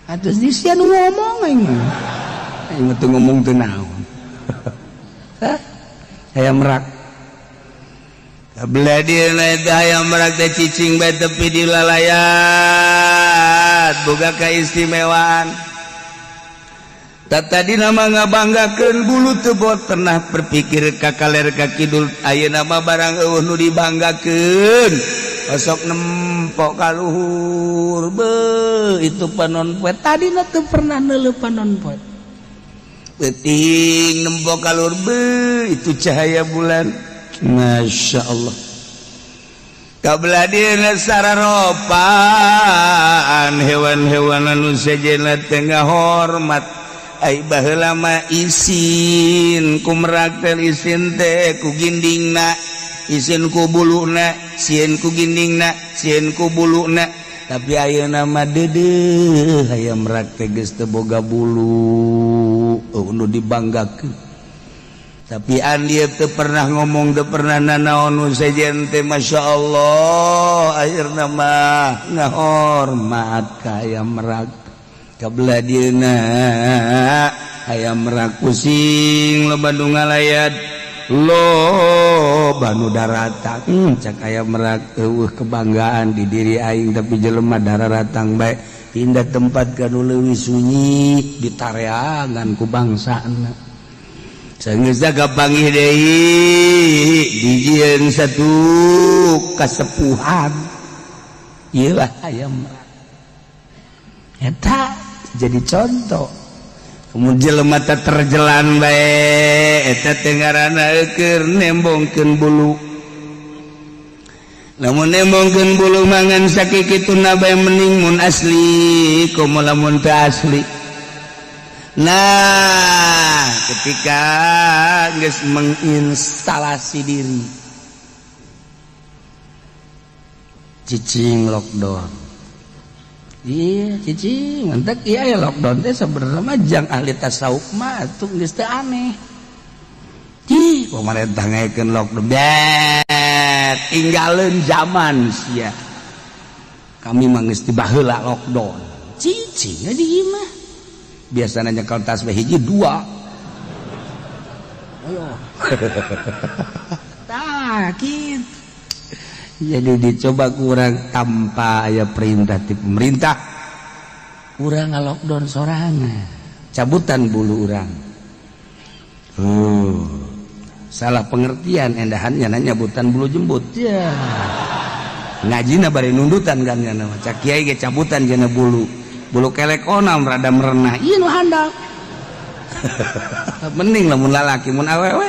S1: Atus di sia nu ngomong, aing mah aing mah teu ngomong teu naon. Hah? Hayam merak. Kabelah dieuna eta hayam merak teh cicing bae tepi di lalayat, boga keistimewaan. Tadi nama ngabanggakeun bulu teu bot pernah berpikir ka kaler ka kidul. Ayeuna mah barang eueuh nu dibanggakeun, osok nempok ka luhur. Be, itu panon poe, tadina teu pernah neuleuh panon poe. Peuting nempok ka luhur, be, itu cahaya bulan, Masya Allah. Kabelah dieuna sararopaan hewan-hewan anu sejenna teh ngahormat. Ai baheula mah isin ku merak teh, isin teh ku gindingna, isin ku buluna, sieun ku gindingna, sieun ku buluna. Tapi ayeuna mah deudeuh hayam merak teh geus teu boga bulu, oh, nu dibanggakeun. Tapi dia teu pernah ngomong, teu pernah nanaon nu sejen teh. Masya Allah, akhirna mah ngahormat ka ayam merak. Kabelah dieuna ayam merak pusing, loba nu ngalayat, loba nu daratang. Cak ayam merak, eueuh kebanggaan di diri aing, tapi jelema dararatang bae. Pindah tempat ka nu leuwih sunyi, ditareangan ku bangsana. Sanggeus kapanggih deui, dijieun satu kasepuhan. Ieu lah ayam merak eta jadi contoh. Kemudian jelema teh terjelan bae, eta teh ngaranna keur nembongkeun bulu. Lamun nembongkeun bulu mangan sakikituna bae, mending mun asli, komo lamun teu asli. Nah, ketika geus menginstalasi diri, cicing lockdown. Iya, cicing mantap. Iya ya, lockdown teh sebenarnya mah jang ahli tasawuf mah atuh geus teu aneh. Ih, pemerintah ngayakeun lockdown. Bet, tinggalin zaman sia. Kami mah geus tibaheula lockdown. Cicing di imah. Biasanya nyekel tasbih hiji dua. Ayo. Tah, kitu. Jadi dicoba kurang tanpa aya perintah ti pemerintah. Urang ngalockdown sorangan. Cabutan bulu urang. Salah pengertian endahannya nanya nyabutan bulu jembut ya. Ngajina bari nundutan kan nya mah. Cak kiai ge cabutan jana bulu. Bulu kelek onam rada merenah. Ieu nu handap. Mending lamun lalaki, mun awewe.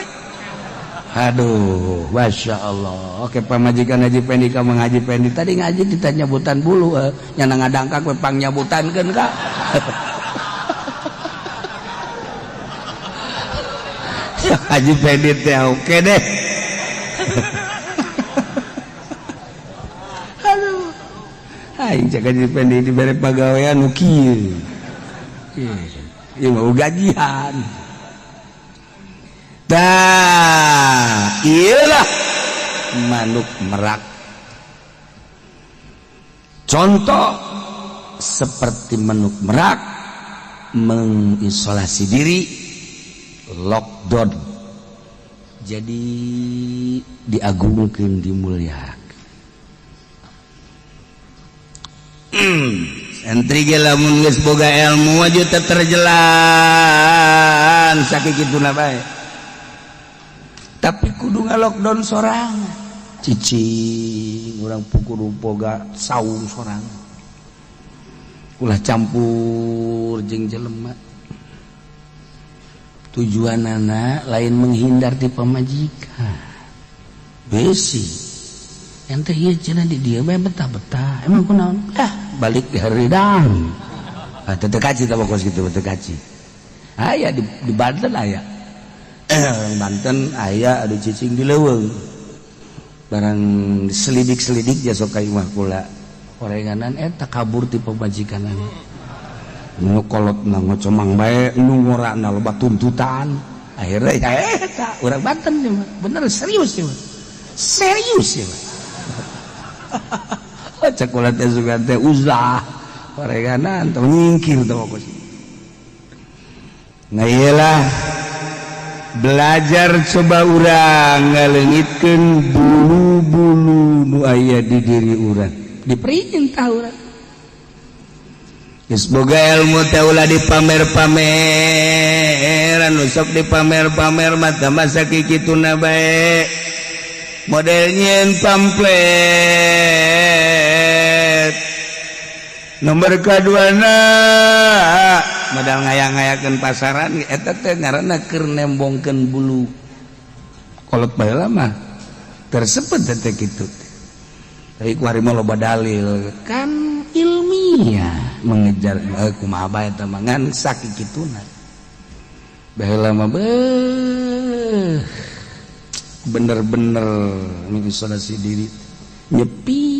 S1: Aduh, masya Allah. Oke, pamajikan Haji Pendi ka Mang Haji Pendi tadi ngaji ditanya nyabutan bulu, nyana ngadangkak we pang nyabutankeun ka. Haji Pendi teh oke deh. Aduh. Aing cek Haji Pendi dibere pagawean nu kieu. Ieu mau gajian. Tah, iyalah manuk merak. Contoh seperti manuk merak mengisolasi diri, lockdown. Jadi diagungkeun, dimuliakan. Santri ge lamun geus boga ilmu aja teu terjelan sakituna bae. Tapi kudu nga-lockdown sorangan. Cicing urang kudu boga saung sorangan. Ulah campur jeung jelema. Tujuanana lain menghindar ti pamajikan. Besi. Ente ieu cenah di dieu bae betah-betah. Emang kunaon? Ah, balik di haridang. Ah, teu kaci tah kos kitu teu kaci. Aya di Banten aya. Banten aya adu cicing di leuweung. Barang selidik-selidik ja sok ka imah kula. Orenganan eta kabur ti pamajikanana. Nu kolotna ngocomang bae, nu ngorana loba tuntutan. Akhirnya ya eta urang Banten ieu mah. Bener serius ieu mah. Serius ieu mah. Cek kula teh sugan teh uzlah. Orenganan teh nyingkir teh kos. Nah iyalah belajar coba urang ngaleungitkeun bulu-bulu nu aya di diri urang, diperintah urang. Geus boga ilmu teh ulah dipamer-pamer, anu sok dipamer-pamer mah tah masa kikituna bae. Model nyieun pamflet. Nomor kaduana modal ngayang-ngayakeun pasaran, eta teh ngaranna keur nembongkeun bulu. Kolot baheula mah tersebut teh kitu. Tapi ku hari mah loba dalil kan ilmiah mengejar kumaha bae eta mah ngan sakikituna. Baheula mah beuh bener-bener mengisolasi diri, nyepi.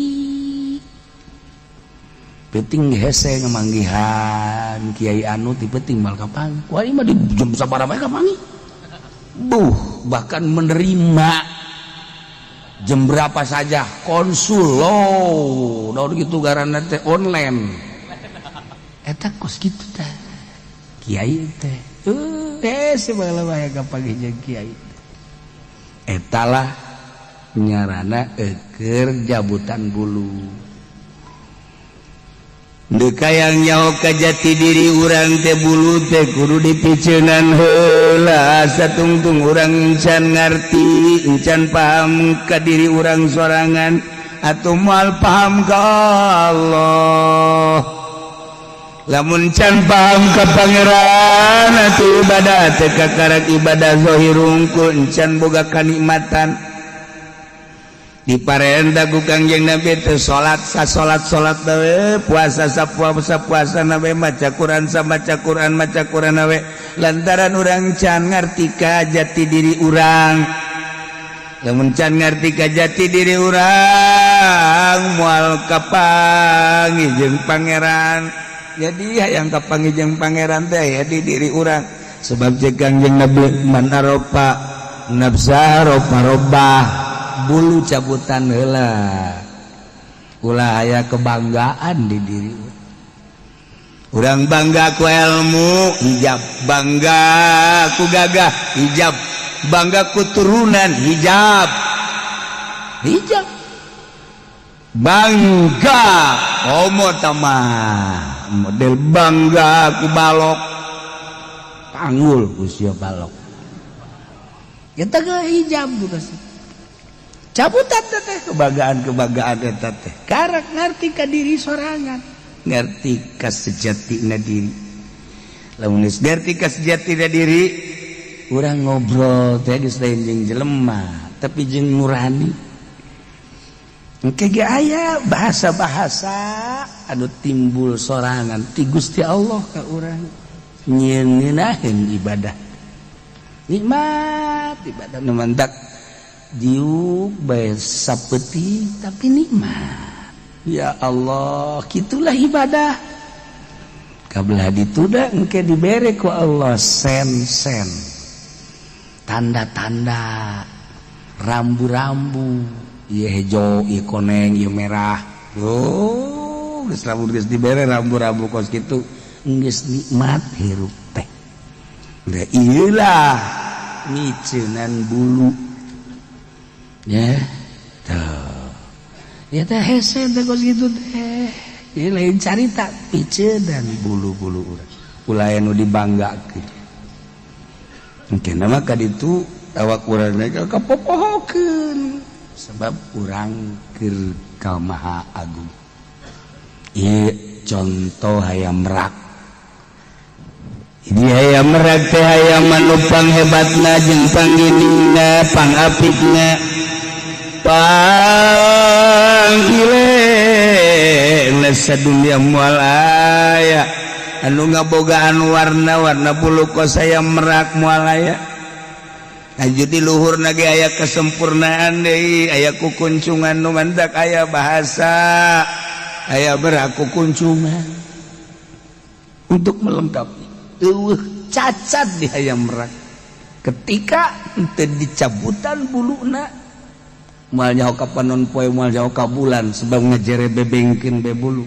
S1: Penting hese ngemanggihan kiai anu ti penting mal kapan. Wah, ieu mah di jam sabaraha bae kapanggih. Buh, bahkan menerima jam berapa saja konsul lo daun gitu garana teh online eta kos kitu teh kiai teh. Hese bae kapanggih jeung kiai. Etalah nyarana eker jabutan bulu. Hayang nyaho ka jati diri urang teh, bulu teh kudu dipiceunan heula. Satungtung urang encan ngarti, encan paham ka diri urang sorangan, atau moal paham ka Allah. Lamun can paham ka Pangeran, atuh ibadah teh kakarak ibadah zahir hungkul, encan boga kanikmatan. Diparenta ku Kangjeng Nabi teh salat sa salat, salat we, puasa sa puasa, puasa na we, maca Quran sa maca Quran, maca Quran we, lantaran urang can ngarti ka jati diri urang. Lamun can ngarti ka jati diri urang, moal kapanggih jeung Pangeran. Jadi hayang kapanggih jeung Pangeran teh ya di diri urang, sebab cek Kangjeng Nabi, man arofa nafsa arofa robbah. Bulu cabutan heula, ulah aya kebanggaan di diri urang. Bangga ku ilmu, hijab. Bangga ku gagah, hijab. Bangga ku turunan, hijab, hijab. Bangga homo tamah model bangga ku balok, panggul usia balok kita ke hijab bukan sih cabutan teh kebanggaan kebanggaan eta teh. Karak ngerti ka diri sorangan, ngerti ka sejatina diri. Lamun geus ngerti ka sejatina diri, urang ngobrol teh geus lain jeung jelema, tapi jeung nurani. Engke ge aya bahasa-bahasa anu timbul sorangan ti Gusti Allah ka urang, nyieun ibadah nikmat, ibadah nu mantak diuk bae sapeuting tapi nikmat. Ya Allah, gitulah ibadah. Kabelah dituda engke dibere ku Allah sen-sen, tanda-tanda, rambu-rambu, ieu hejo, ieu koneng, ieu merah. Oh, geus lamun geus dibere rambu-rambu kos kitu, geus nikmat hirup teh. Da ieu lah miceunan bulu ya tuh ya teh, hese teh kos kitu teh. Ieu lain carita piceunan bulu-bulu urang, ulah anu dibanggakeun. Mungkin nama kaditu awak urang teh kapopohokeun, sebab urang keur ka Maha Agung. Ieu contoh hayam merak. Ini hayam merak teh hayam anu panghebatna jeung pangginingna, pangapikna, panggile sadunya. Moal aya anu ngabogaan warna-warna bulu kos hayam merak, moal aya. Lanjut di luhur lagi aya kesempurnaan deui, aya kukuncungan nu mantak aya bahasa aya beraku kuncungan untuk melengkapi. Eueuh cacat di hayam merak. Ketika henteu dicabutan buluna, moal nyaho ka panon poe, moal nyaho ka bulan, sebab ngejere bebengkeun be bulu.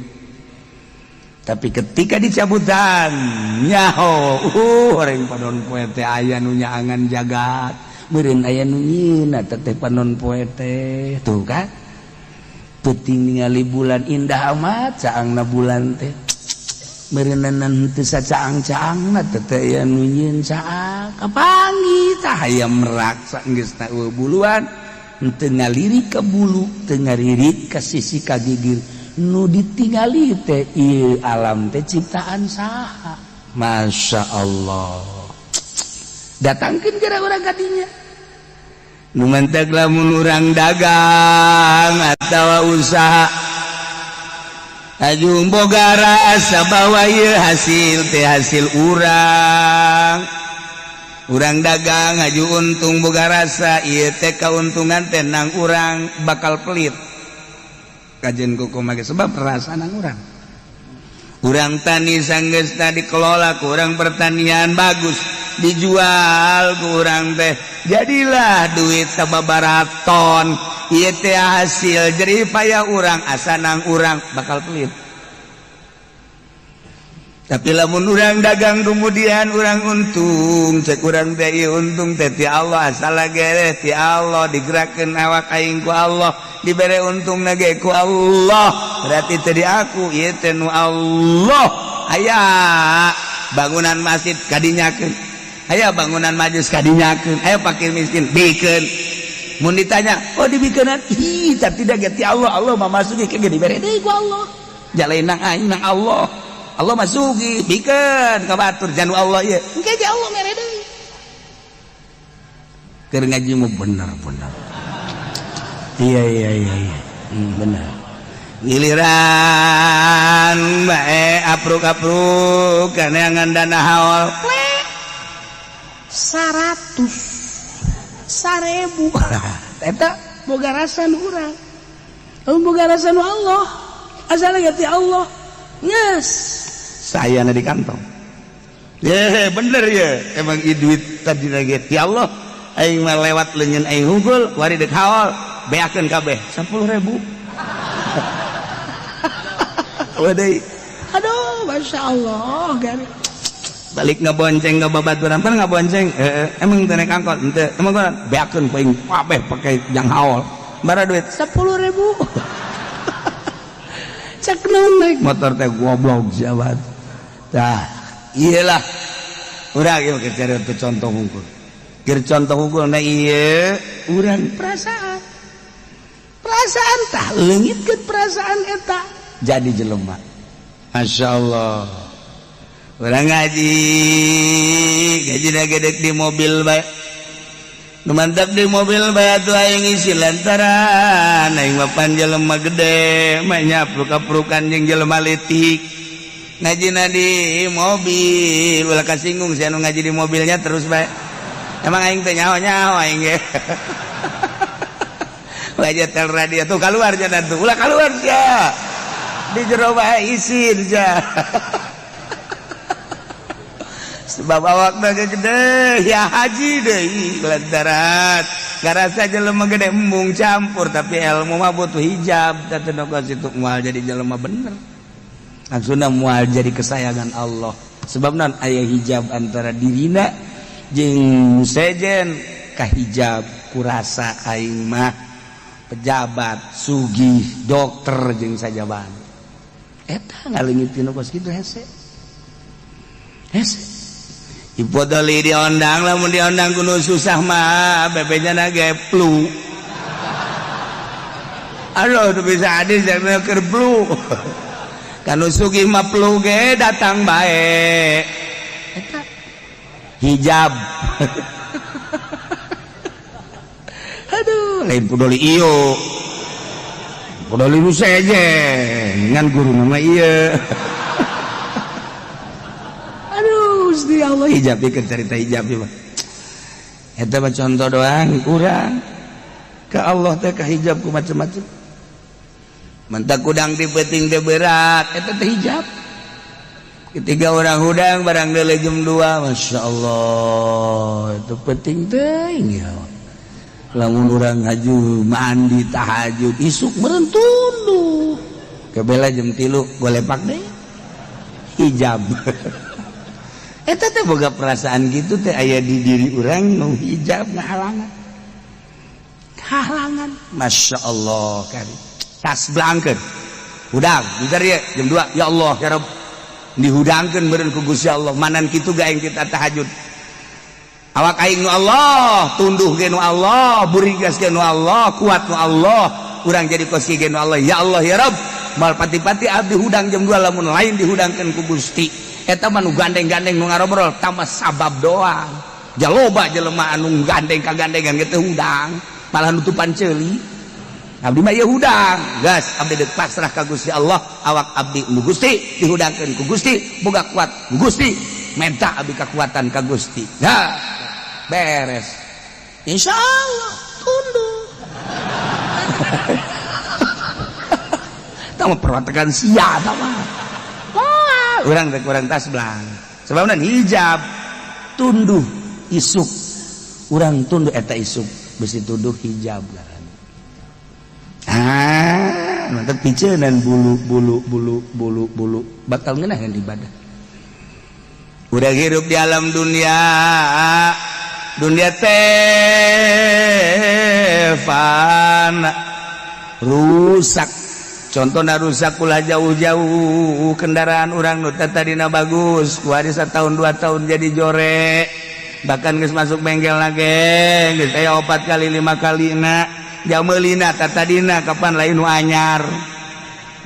S1: Tapi ketika dicabutan, nyaho orang panon poe teh aya nu nyaangan jagat, meureun aya nu nyieun teh panon poe teh. Tuh kan, peuting ningali bulan indah amat caangna bulan teh, meureunan teu sacaang-caangna teh aya nu nyieun caang. Kapanggih tah hayam merak saenggeus buluan, teu ngalirik ke bulu, teu ngalirik ke sisi ka gigir. Nu ditingali teh ieu alam teh ciptaan saha? Masya Allah. Datangkeun kira urang kadinya. Nu mantak lamun urang dagang atawa usaha, aju boga rasa bahwa ieu hasil teh hasil urang. Urang dagang aju untung, boga rasa ieu teh kauntungan teh nang urang, bakal pelit kajen kuku make, sebab rasa nang urang. Urang tani, sanggeus dikelola ku urang pertanian bagus. Dijual ku urang teh, jadilah duit sababaraton. Ieu teh hasil jerih payah urang. Asanang urang bakal pelit. Tapi lamun urang dagang, kemudian urang untung, cek urang teh, "Ieu untung teh ti Allah, asal gere ti Allah, digerakkeun awak aing ku Allah, dibere untung ge ku Allah, berarti teh di aku, ieu teh nu Allah." Aya bangunan masjid kadinyakeun, aya bangunan majlis kadinyakeun, aya fakir miskin bikeun. Mun ditanya, "Oh, dibikeunan?" Ih, tapi tidak ti Allah. Allah mah masuki ke dibere deui ku Allah. Jalain nang aing nang Allah, Allah masuki bikeun ka batur janu Allah ieu. Engke ge Allah mere deui. Keur ngaji mu bener-bener. Iya, bener. Giliran bae apruk-apruk kaneangan dana haul, 100 1000, eta boga rasa nu urang, boga rasa nu Allah, asalnya ti Allah, yes, saya di kantong ya bener ya. Emang ieu duit tadi lagi ti Allah, aing mah lewat leungeun aing hungkul. Wari dek haul, beakeun kabeh 10.000. Waduh, aduh, masya Allah, gari balik ngebonceng ke babaturan pan ngabonceng, eh, emang teu naik angkot henteu, emang gua beakeun ku kabeh pake jang haul. Bara duit 10.000, cek naon naik motor teh, goblok jabat. Tah, iyalah urang ieu keur cari contoh hungkul, keur contoh hungkul. Nah, ieu urang perasaan, perasaan tah leungitkeun perasaan eta jadi jelema. Masya Allah, urang ngaji gaji gede di mobil bae. Nu mantap di mobil bae atuh aing isi, lantaran aing mah pan jelema gede mah nyapruk-aprukan jeung jelema leutik. Ngajina di mobil, ulah kasinggung sia nu ngaji di mobilnya terus bae. Emang aing teh nyaho-nyaho aing ge. Wajah tel radio tuh keluar jangan tuh, ulah keluar sia di jero bae, isin sia. Sebab awak gede ya haji deui, lantaran ngarasa jelema gede embung campur. Tapi ilmu mah butuh hijab. Teu situ moal jadi jelema bener, langsung moal jadi kesayangan Allah. Sebab non aya hijab antara dirina jeung sejen, kahijab kurasa aing mah pejabat, sugih, dokter jeung sajaban. Eta ngaleungit tinu kos kitu hese hese. Ipodoli diondang, lamun diondang kudu susah mah bebenya na geplu. Aduh, tuh bisa adil jangan keur plu. Kanu sugih mah plu ge datang bae. Eta hijab. Aduh, lain pudoli iyo. Pudoli nu sejen ngan guru nama ieu. Aduh, Gusti Allah, hijab ieu cerita hijab ieu mah. Eta mah contoh doang kurang. Ke Allah teh ka hijab ku macem-macem. Mentak kudang di peuting teh berat, eta teh hijab. Ketiga orang hudang barang deuleu jam 2, Masya Allah, itu penting teuing ya. Lamun urang haju mandi tahajud isuk meureun tunduh. Kebela jam 3 golepak deh. Hijab. Eta teh boga perasaan gitu teh aya di diri urang nu hijab ngahalangan. Halangan. Masya Allah kari. Tas blangkeun. Hudang, bentar ya jam 2. Ya Allah, ya Rabb. Dihudangkeun meureun ku Gusti Allah. Manan kitu ga aing kita tahajud. Awak aing nu Allah, tunduh ge nu Allah, burigas ge nu Allah, kuat nu Allah. Urang jadi kos ge nu Allah. Ya Allah, ya Rabb. Mal pati-pati abdi hudang jam 2 lamun lain dihudangkeun ku Gusti. Eta mah nu gandeng-gandeng nu ngarobrol tambah sabab doang. Jaloba jelema anu gandeng kagandengan gitu hudang, malah nutupan ceuli. Abdi mah ieu hudang, gas abdi deuk pasrah ka Gusti Allah, awak abdi nu Gusti, dihudangkeun ku Gusti, boga kuat ku Gusti, minta abdi kekuatan ka Gusti. Nah, beres. Insya Allah tunduk. Tama perwatakan sia tama. Urang teh kurang tas belang. Sebabna hijab. Tunduh isuk urang tunduh eta isuk besi tunduh hijab ngaranna. Ah, mantap picenan bulu bulu bulu bulu bulu bakal ngeunaheun ibadah. Udah hirup di alam dunia, dunia teh fana, rusak. Contohnya rusak ulah jauh-jauh, kendaraan orang nu tadina bagus, kuari setahun 2 tahun jadi jore, bahkan geus masuk bengkel lagi geus aya opat kali lima kali na jamelina. Tadina kapan lain nu anyar,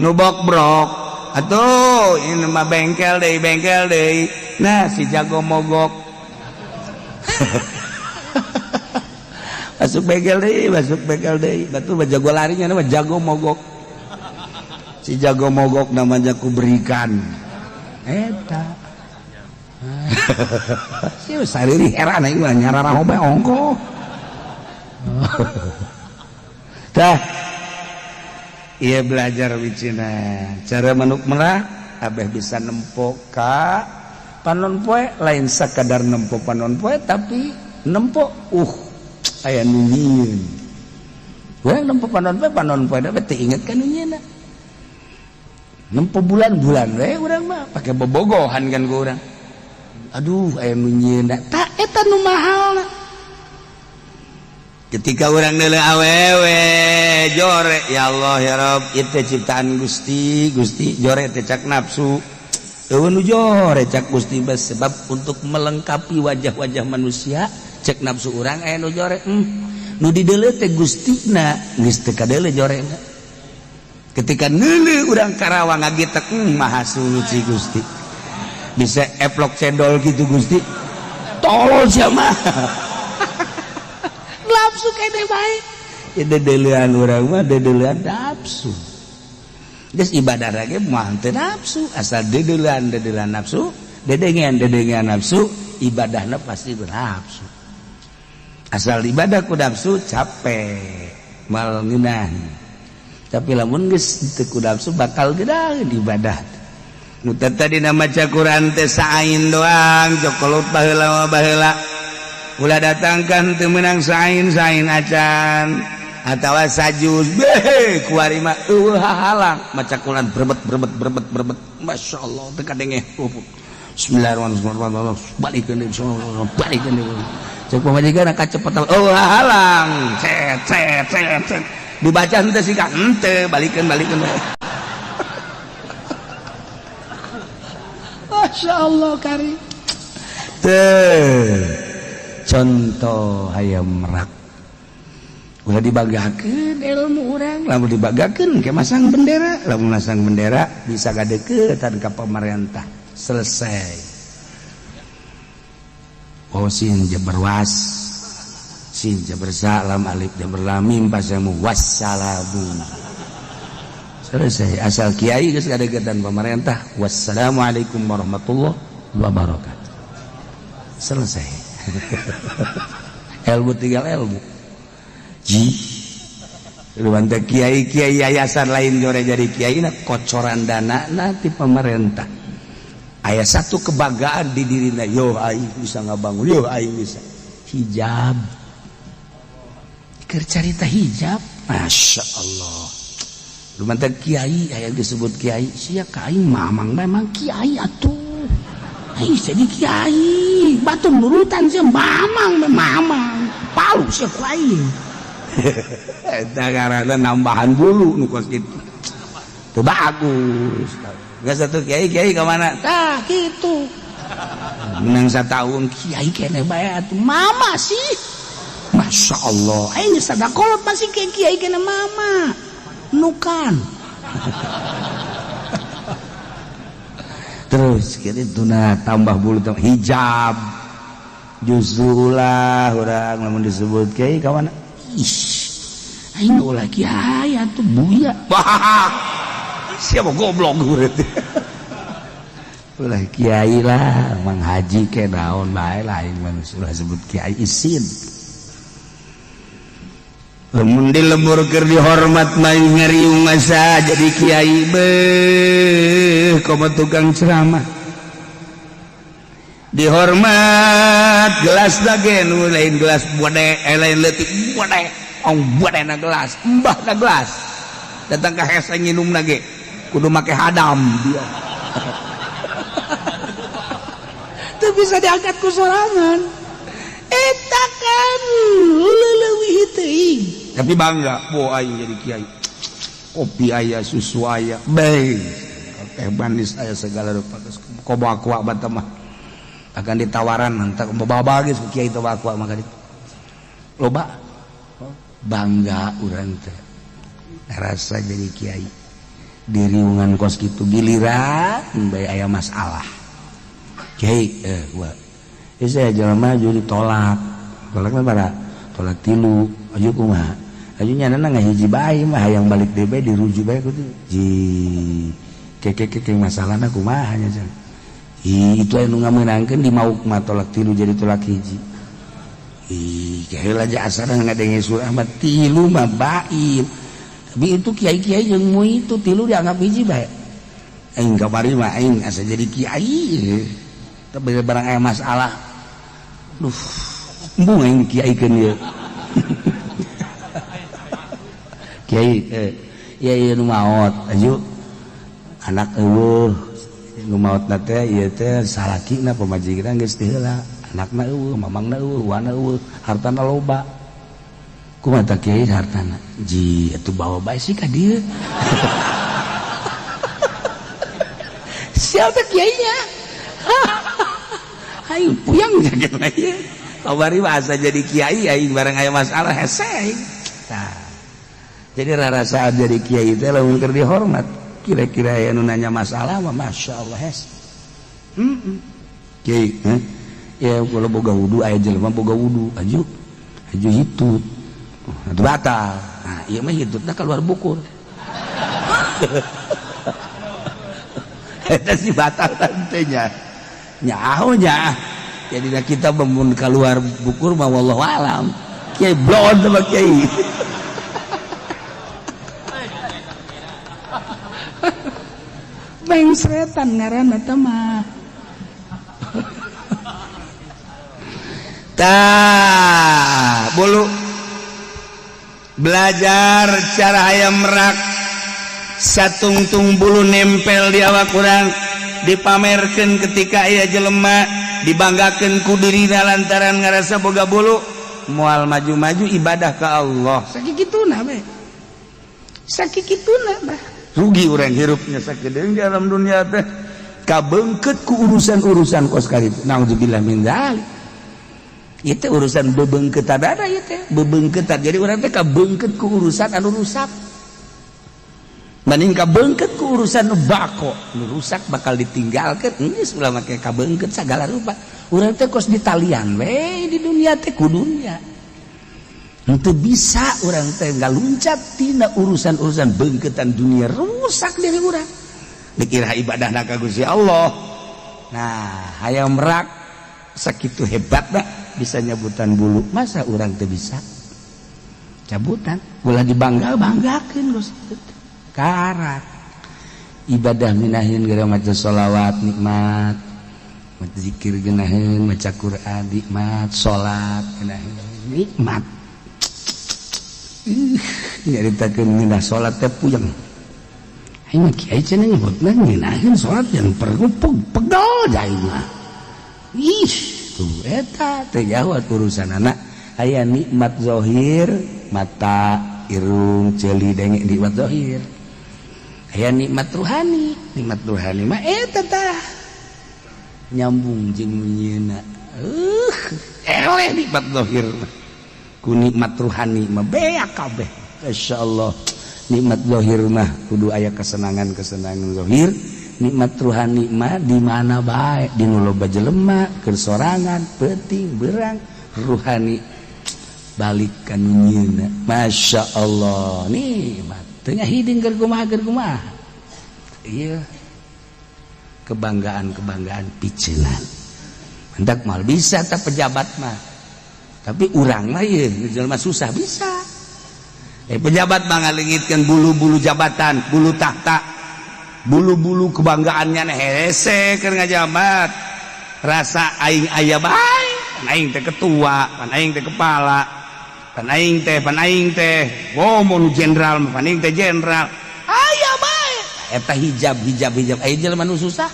S1: nu bokbrok atuh. Ini mah bengkel deui, bengkel deui. Nah, si jago mogok, masuk bengkel deui, masuk bengkel deui. Batu mah jago larinya, nama jago mogok. Si jago mogok namanya ku berikan eta si sariri heran aing mah nyarara bae ongko. Tah, iya, belajar wicina cara manuk merak abeh bisa nempo ka panon poe. Lain sakadar nempo panon poe, tapi nempo aya nu nyieun. Urang nempo panon poe, panon poe da teu inget ka nu nyieunna. Nempo bulan-bulan we urang mah pake bobogohan kan ku urang, aduh, aya nu nyieunna. Tak eta nu mahalna. Ketika orang nele awewe jore, ya Allah, ya Rob, itu ciptaan Gusti. Gusti, jore teh cak nafsu. Eueuh nu jore cak Gusti, sebab untuk melengkapi wajah-wajah manusia cek nafsu urang aya nu jore. Nu dideuleu teh Gustina, geus teu kadeuleu jorena. Ketika neuleuh urang Karawang ngagitek, maha suci Gusti, bisa eplok cendol gitu. Gusti, tolol sia mah. Nafsu kene bae ya, dedeulean urang mah dedeulean nafsu. Geus ibadah lagi mah teu nafsu, asal dedeulean dedeulean nafsu, dedengean dedengean nafsu, ibadahna pasti bernafsu. Asal ibadah ku nafsu, capek, mal ngeunah. Tapi lamun geus teu ku nafsu, bakal geunaheun ibadah. Nu tadi maca Quran teh saain doang, jokolot baheula mah baheula. Ulah datangkan teu meunang sain sain acan atawa sajuz beh, kuari mah eueuh hahalang maca Quran, berebet berebet berebet berebet. Masya Allah, teu kadenge. Bismillahirrahmanirrahim, balikeun deui, balikeun deui. Cek pamajikan kacepetan, oh hahalang, cet cet cet cet, dibaca henteu sih, henteu, balikeun balikeun. Masya Allah, kari teh contoh hayam merak. Ulah dibagakeun ilmu urang. Lamun dibagakeun ke masang bendera, lamun masang bendera bisa gadeukeutan ka pemerintah, selesai. Oh, sin jabar was, sin jabar sa, lam alif jabar lam, mim pasamu, wassalamu, selesai. Asal kiai geus gadeukeutan pemerintah, wassalamualaikum warahmatullahi wabarakatuh, selesai. Ilmu tinggal ilmu ji. Lu kiai kiai yayasan lain jore jadi kiai na kocoran dana nanti pemerintah. Aya satu kebanggaan di dirina, yo aing bisa ngabangun, yo aing bisa hijab. Keur carita hijab, Masya Allah. Lu mantan kiai aya disebut kiai sia ka aing, mamang memang kiai atuh. Aing jadi kiai batu nurutan sia, mamang mamang palu sia ku aing. Eta ngaranna nambahan bulu nu kos kitu. Teu bagus. Geus satu kiai kiai ka mana? Tah kitu. Menang satahun kiai kene bae atuh mama sih. Masya Allah, aing geus sadakolot masih kiai kiai kene mama. Nukan. Terus kitu nah tambah bulu tambah hijab. Justru ulah urang lamun disebut kiai ka mana? Ih, aing ulah kiai atuh buya. Wah, siapa goblok berarti. Ulah kiai lah, mang haji ke naon bae lah aing mah ulah sebut kiai isin. Lamun di lembur keur dihormat mah ngariung asa jadi kiai beuh komo tukang ceramah. Dihormat gelas lagi nu lain gelas bode, eh, lain leutik bode, ong bode na gelas, embah na gelas. Datang ke hese nginum lagi kudu make hadam dia. Itu bisa diangkat ku sorangan. Eta kan leuwih teuing. Tapi bangga, bo aing jadi kiai. Kopi aya, susu aya, bae. Teh manis aya, segala rupa. Kobo aqua bata mah. Akan ditawaran nanti bawa geus ku kiai teh aqua maka ditu. Loba bangga urang teh. Rasa jadi kiai. Diriungan kos kitu giliran bae aya masalah. Kiai gua. Saya jelema maju ditolak. Tolak mah bara tolak tilu, aju kumaha? Aju nyana ngahiji bae mah hayang balik deui bae dirujuk bae kudu. Ji keke keke masalahna kumaha nya cenah. Ih, itu anu ngamenangkeun di mauk mah tolak tilu jadi tolak hiji. Ih, heula aja asana ngadenge surah mah tilu mah bain. Tapi itu kiai-kiai jeung mu itu tilu dianggap hiji bae. Aing kamari mah aing asa jadi kiai. Tapi barang aya masalah. Duh, embung aing kiaikeun ieu. Kiai ieu ieu nu maot aju anak eueuh nu maotna teh ieu teh salakina pamajikan geus teu heula, anakna eueuh, mamangna eueuh, wana eueuh, hartana loba. Kumaha tah kiai hartana? Ji atuh bawa bae sih ka dieu. Siapa kiainya? Aing puyang jaga ieu. Kamari mah asa jadi kiai aing bareng aya masalah hese aing. Tah. Jadi rarasaan jadi kiai teh lamun keur dihormat. Kira-kira aya nu nanya masalah mah masyaallah hese. Heeh. Kiai, heh. Ya kalau boga wudu aya jelema boga wudu, aju aju hitut. Atuh batal. Nah, ieu mah hitutna keluar bukur. Eta si batal tantenya. Nyaho nya. Jadi kita memun keluar bukur mah wallahu alam. Kiai blon sama kiai. Mengsretan ngaranna teh mah. Tah, bulu belajar cara hayam merak satungtung bulu nempel di awak urang dipamerkeun ketika aya jelema dibanggakeun ku dirina lantaran ngarasa boga bulu moal maju-maju ibadah ka Allah. Sakituna we. Sakituna bah. Rugi urang hirupnya sakedeung di alam dunia teh kabeungkeut ku urusan-urusan kos karitu. Naudzubillah min dzalik. Ieu teh urusan bebeungkeutan ada ieu teh, bebeungkeutan. Jadi urang teh kabeungkeut ku urusan anu rusak. Mending kabeungkeut ku urusan nu bako, nu rusak bakal ditinggalkeun. Geus ulah make kabeungkeut sagala rupa. Urang teh kos ditalian we di dunia teh ku dunia. Henteu bisa urang teh ngaluncat tina urusan-urusan beungkeutan dunia rusak diri urang. Dikira ibadahna ka Gusti Allah. Nah, hayam merak sakitu hebatna bisa nyabutan bulu. Masa urang teu bisa? Cabutan, ulah dibangga-banggakeun Gusti. Karak ibadah minahin gara maca sholawat nikmat, maca zikir geunaheun, maca Quran nikmat, salat geunaheun nikmat. Nyaritakeun ngeunah salat teh puyeng. Aing mah kiai cenah nyebutna ngeunaheun salat yang perlu pegel aing mah. Ih, tuh eta teh jauh urusanana. Aya nikmat zahir, mata, irung, ceuli, denge nikmat zahir. Aya nikmat ruhani, nikmat ruhani mah eta tah nyambung jeung nyieuna. Eleh nikmat zahir mah. Ku nikmat ruhani mah beak kabeh. Masyaallah. Nikmat zahir mah kudu aya kesenangan-kesenangan zahir, nikmat ruhani mah di mana bae, di nu loba jelema, keur sorangan, peuting, berang, ruhani balik ka nu nyieuna. Masyaallah, nikmat. Teu hiding keur kumaha keur kumaha. Ieu kebanggaan-kebanggaan piceunan. Hendak mal bisa tah pejabat mah. Tapi urang mah ieu jelema susah bisa. Pejabat mah ngalengitkeun bulu-bulu jabatan, bulu tahta, bulu-bulu kebanggaannya hese keur ngajabat. Rasa aing aya bae, pan aing teh ketua, pan aing teh kepala, pan aing teh, pan aing teh, oh, nu jenderal, pan aing teh jenderal, aya bae. Eta hijab, hijab, hijab. Aya jelema nu susah,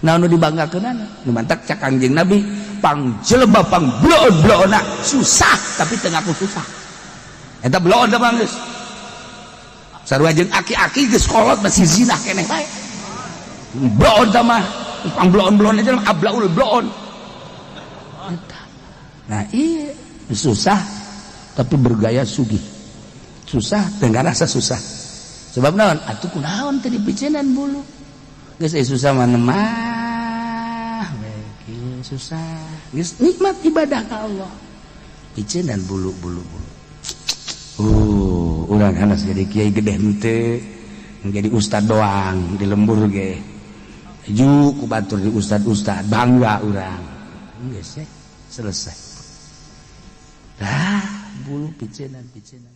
S1: naon nu dibanggakeunana? Nu mantak cak Kangjeng Nabi, pang jelema pang bloon-bloonna susah tapi teu ngaku susah. Eta bloon da bang geus. Sarua jeung aki-aki geus kolot masih zina keneh bae. Bloon da mah, pang bloon-bloon aja ablaul bloon. Eta. Nah, iya susah tapi bergaya sugih. Susah dengan rasa susah. Sebab naon? Atuh kunaon teh dipiceunan bulu. Geus susah mah mah we susah. Geus nikmat ibadah ka Allah. Piceunan bulu, bulu, bulu. Urang hanas jadi kiai gede henteu, jadi ustad doang di lembur ge. Ju ku batur di ustad-ustad bangga urang. Geus selesai. Dah bulu piceunan, piceunan.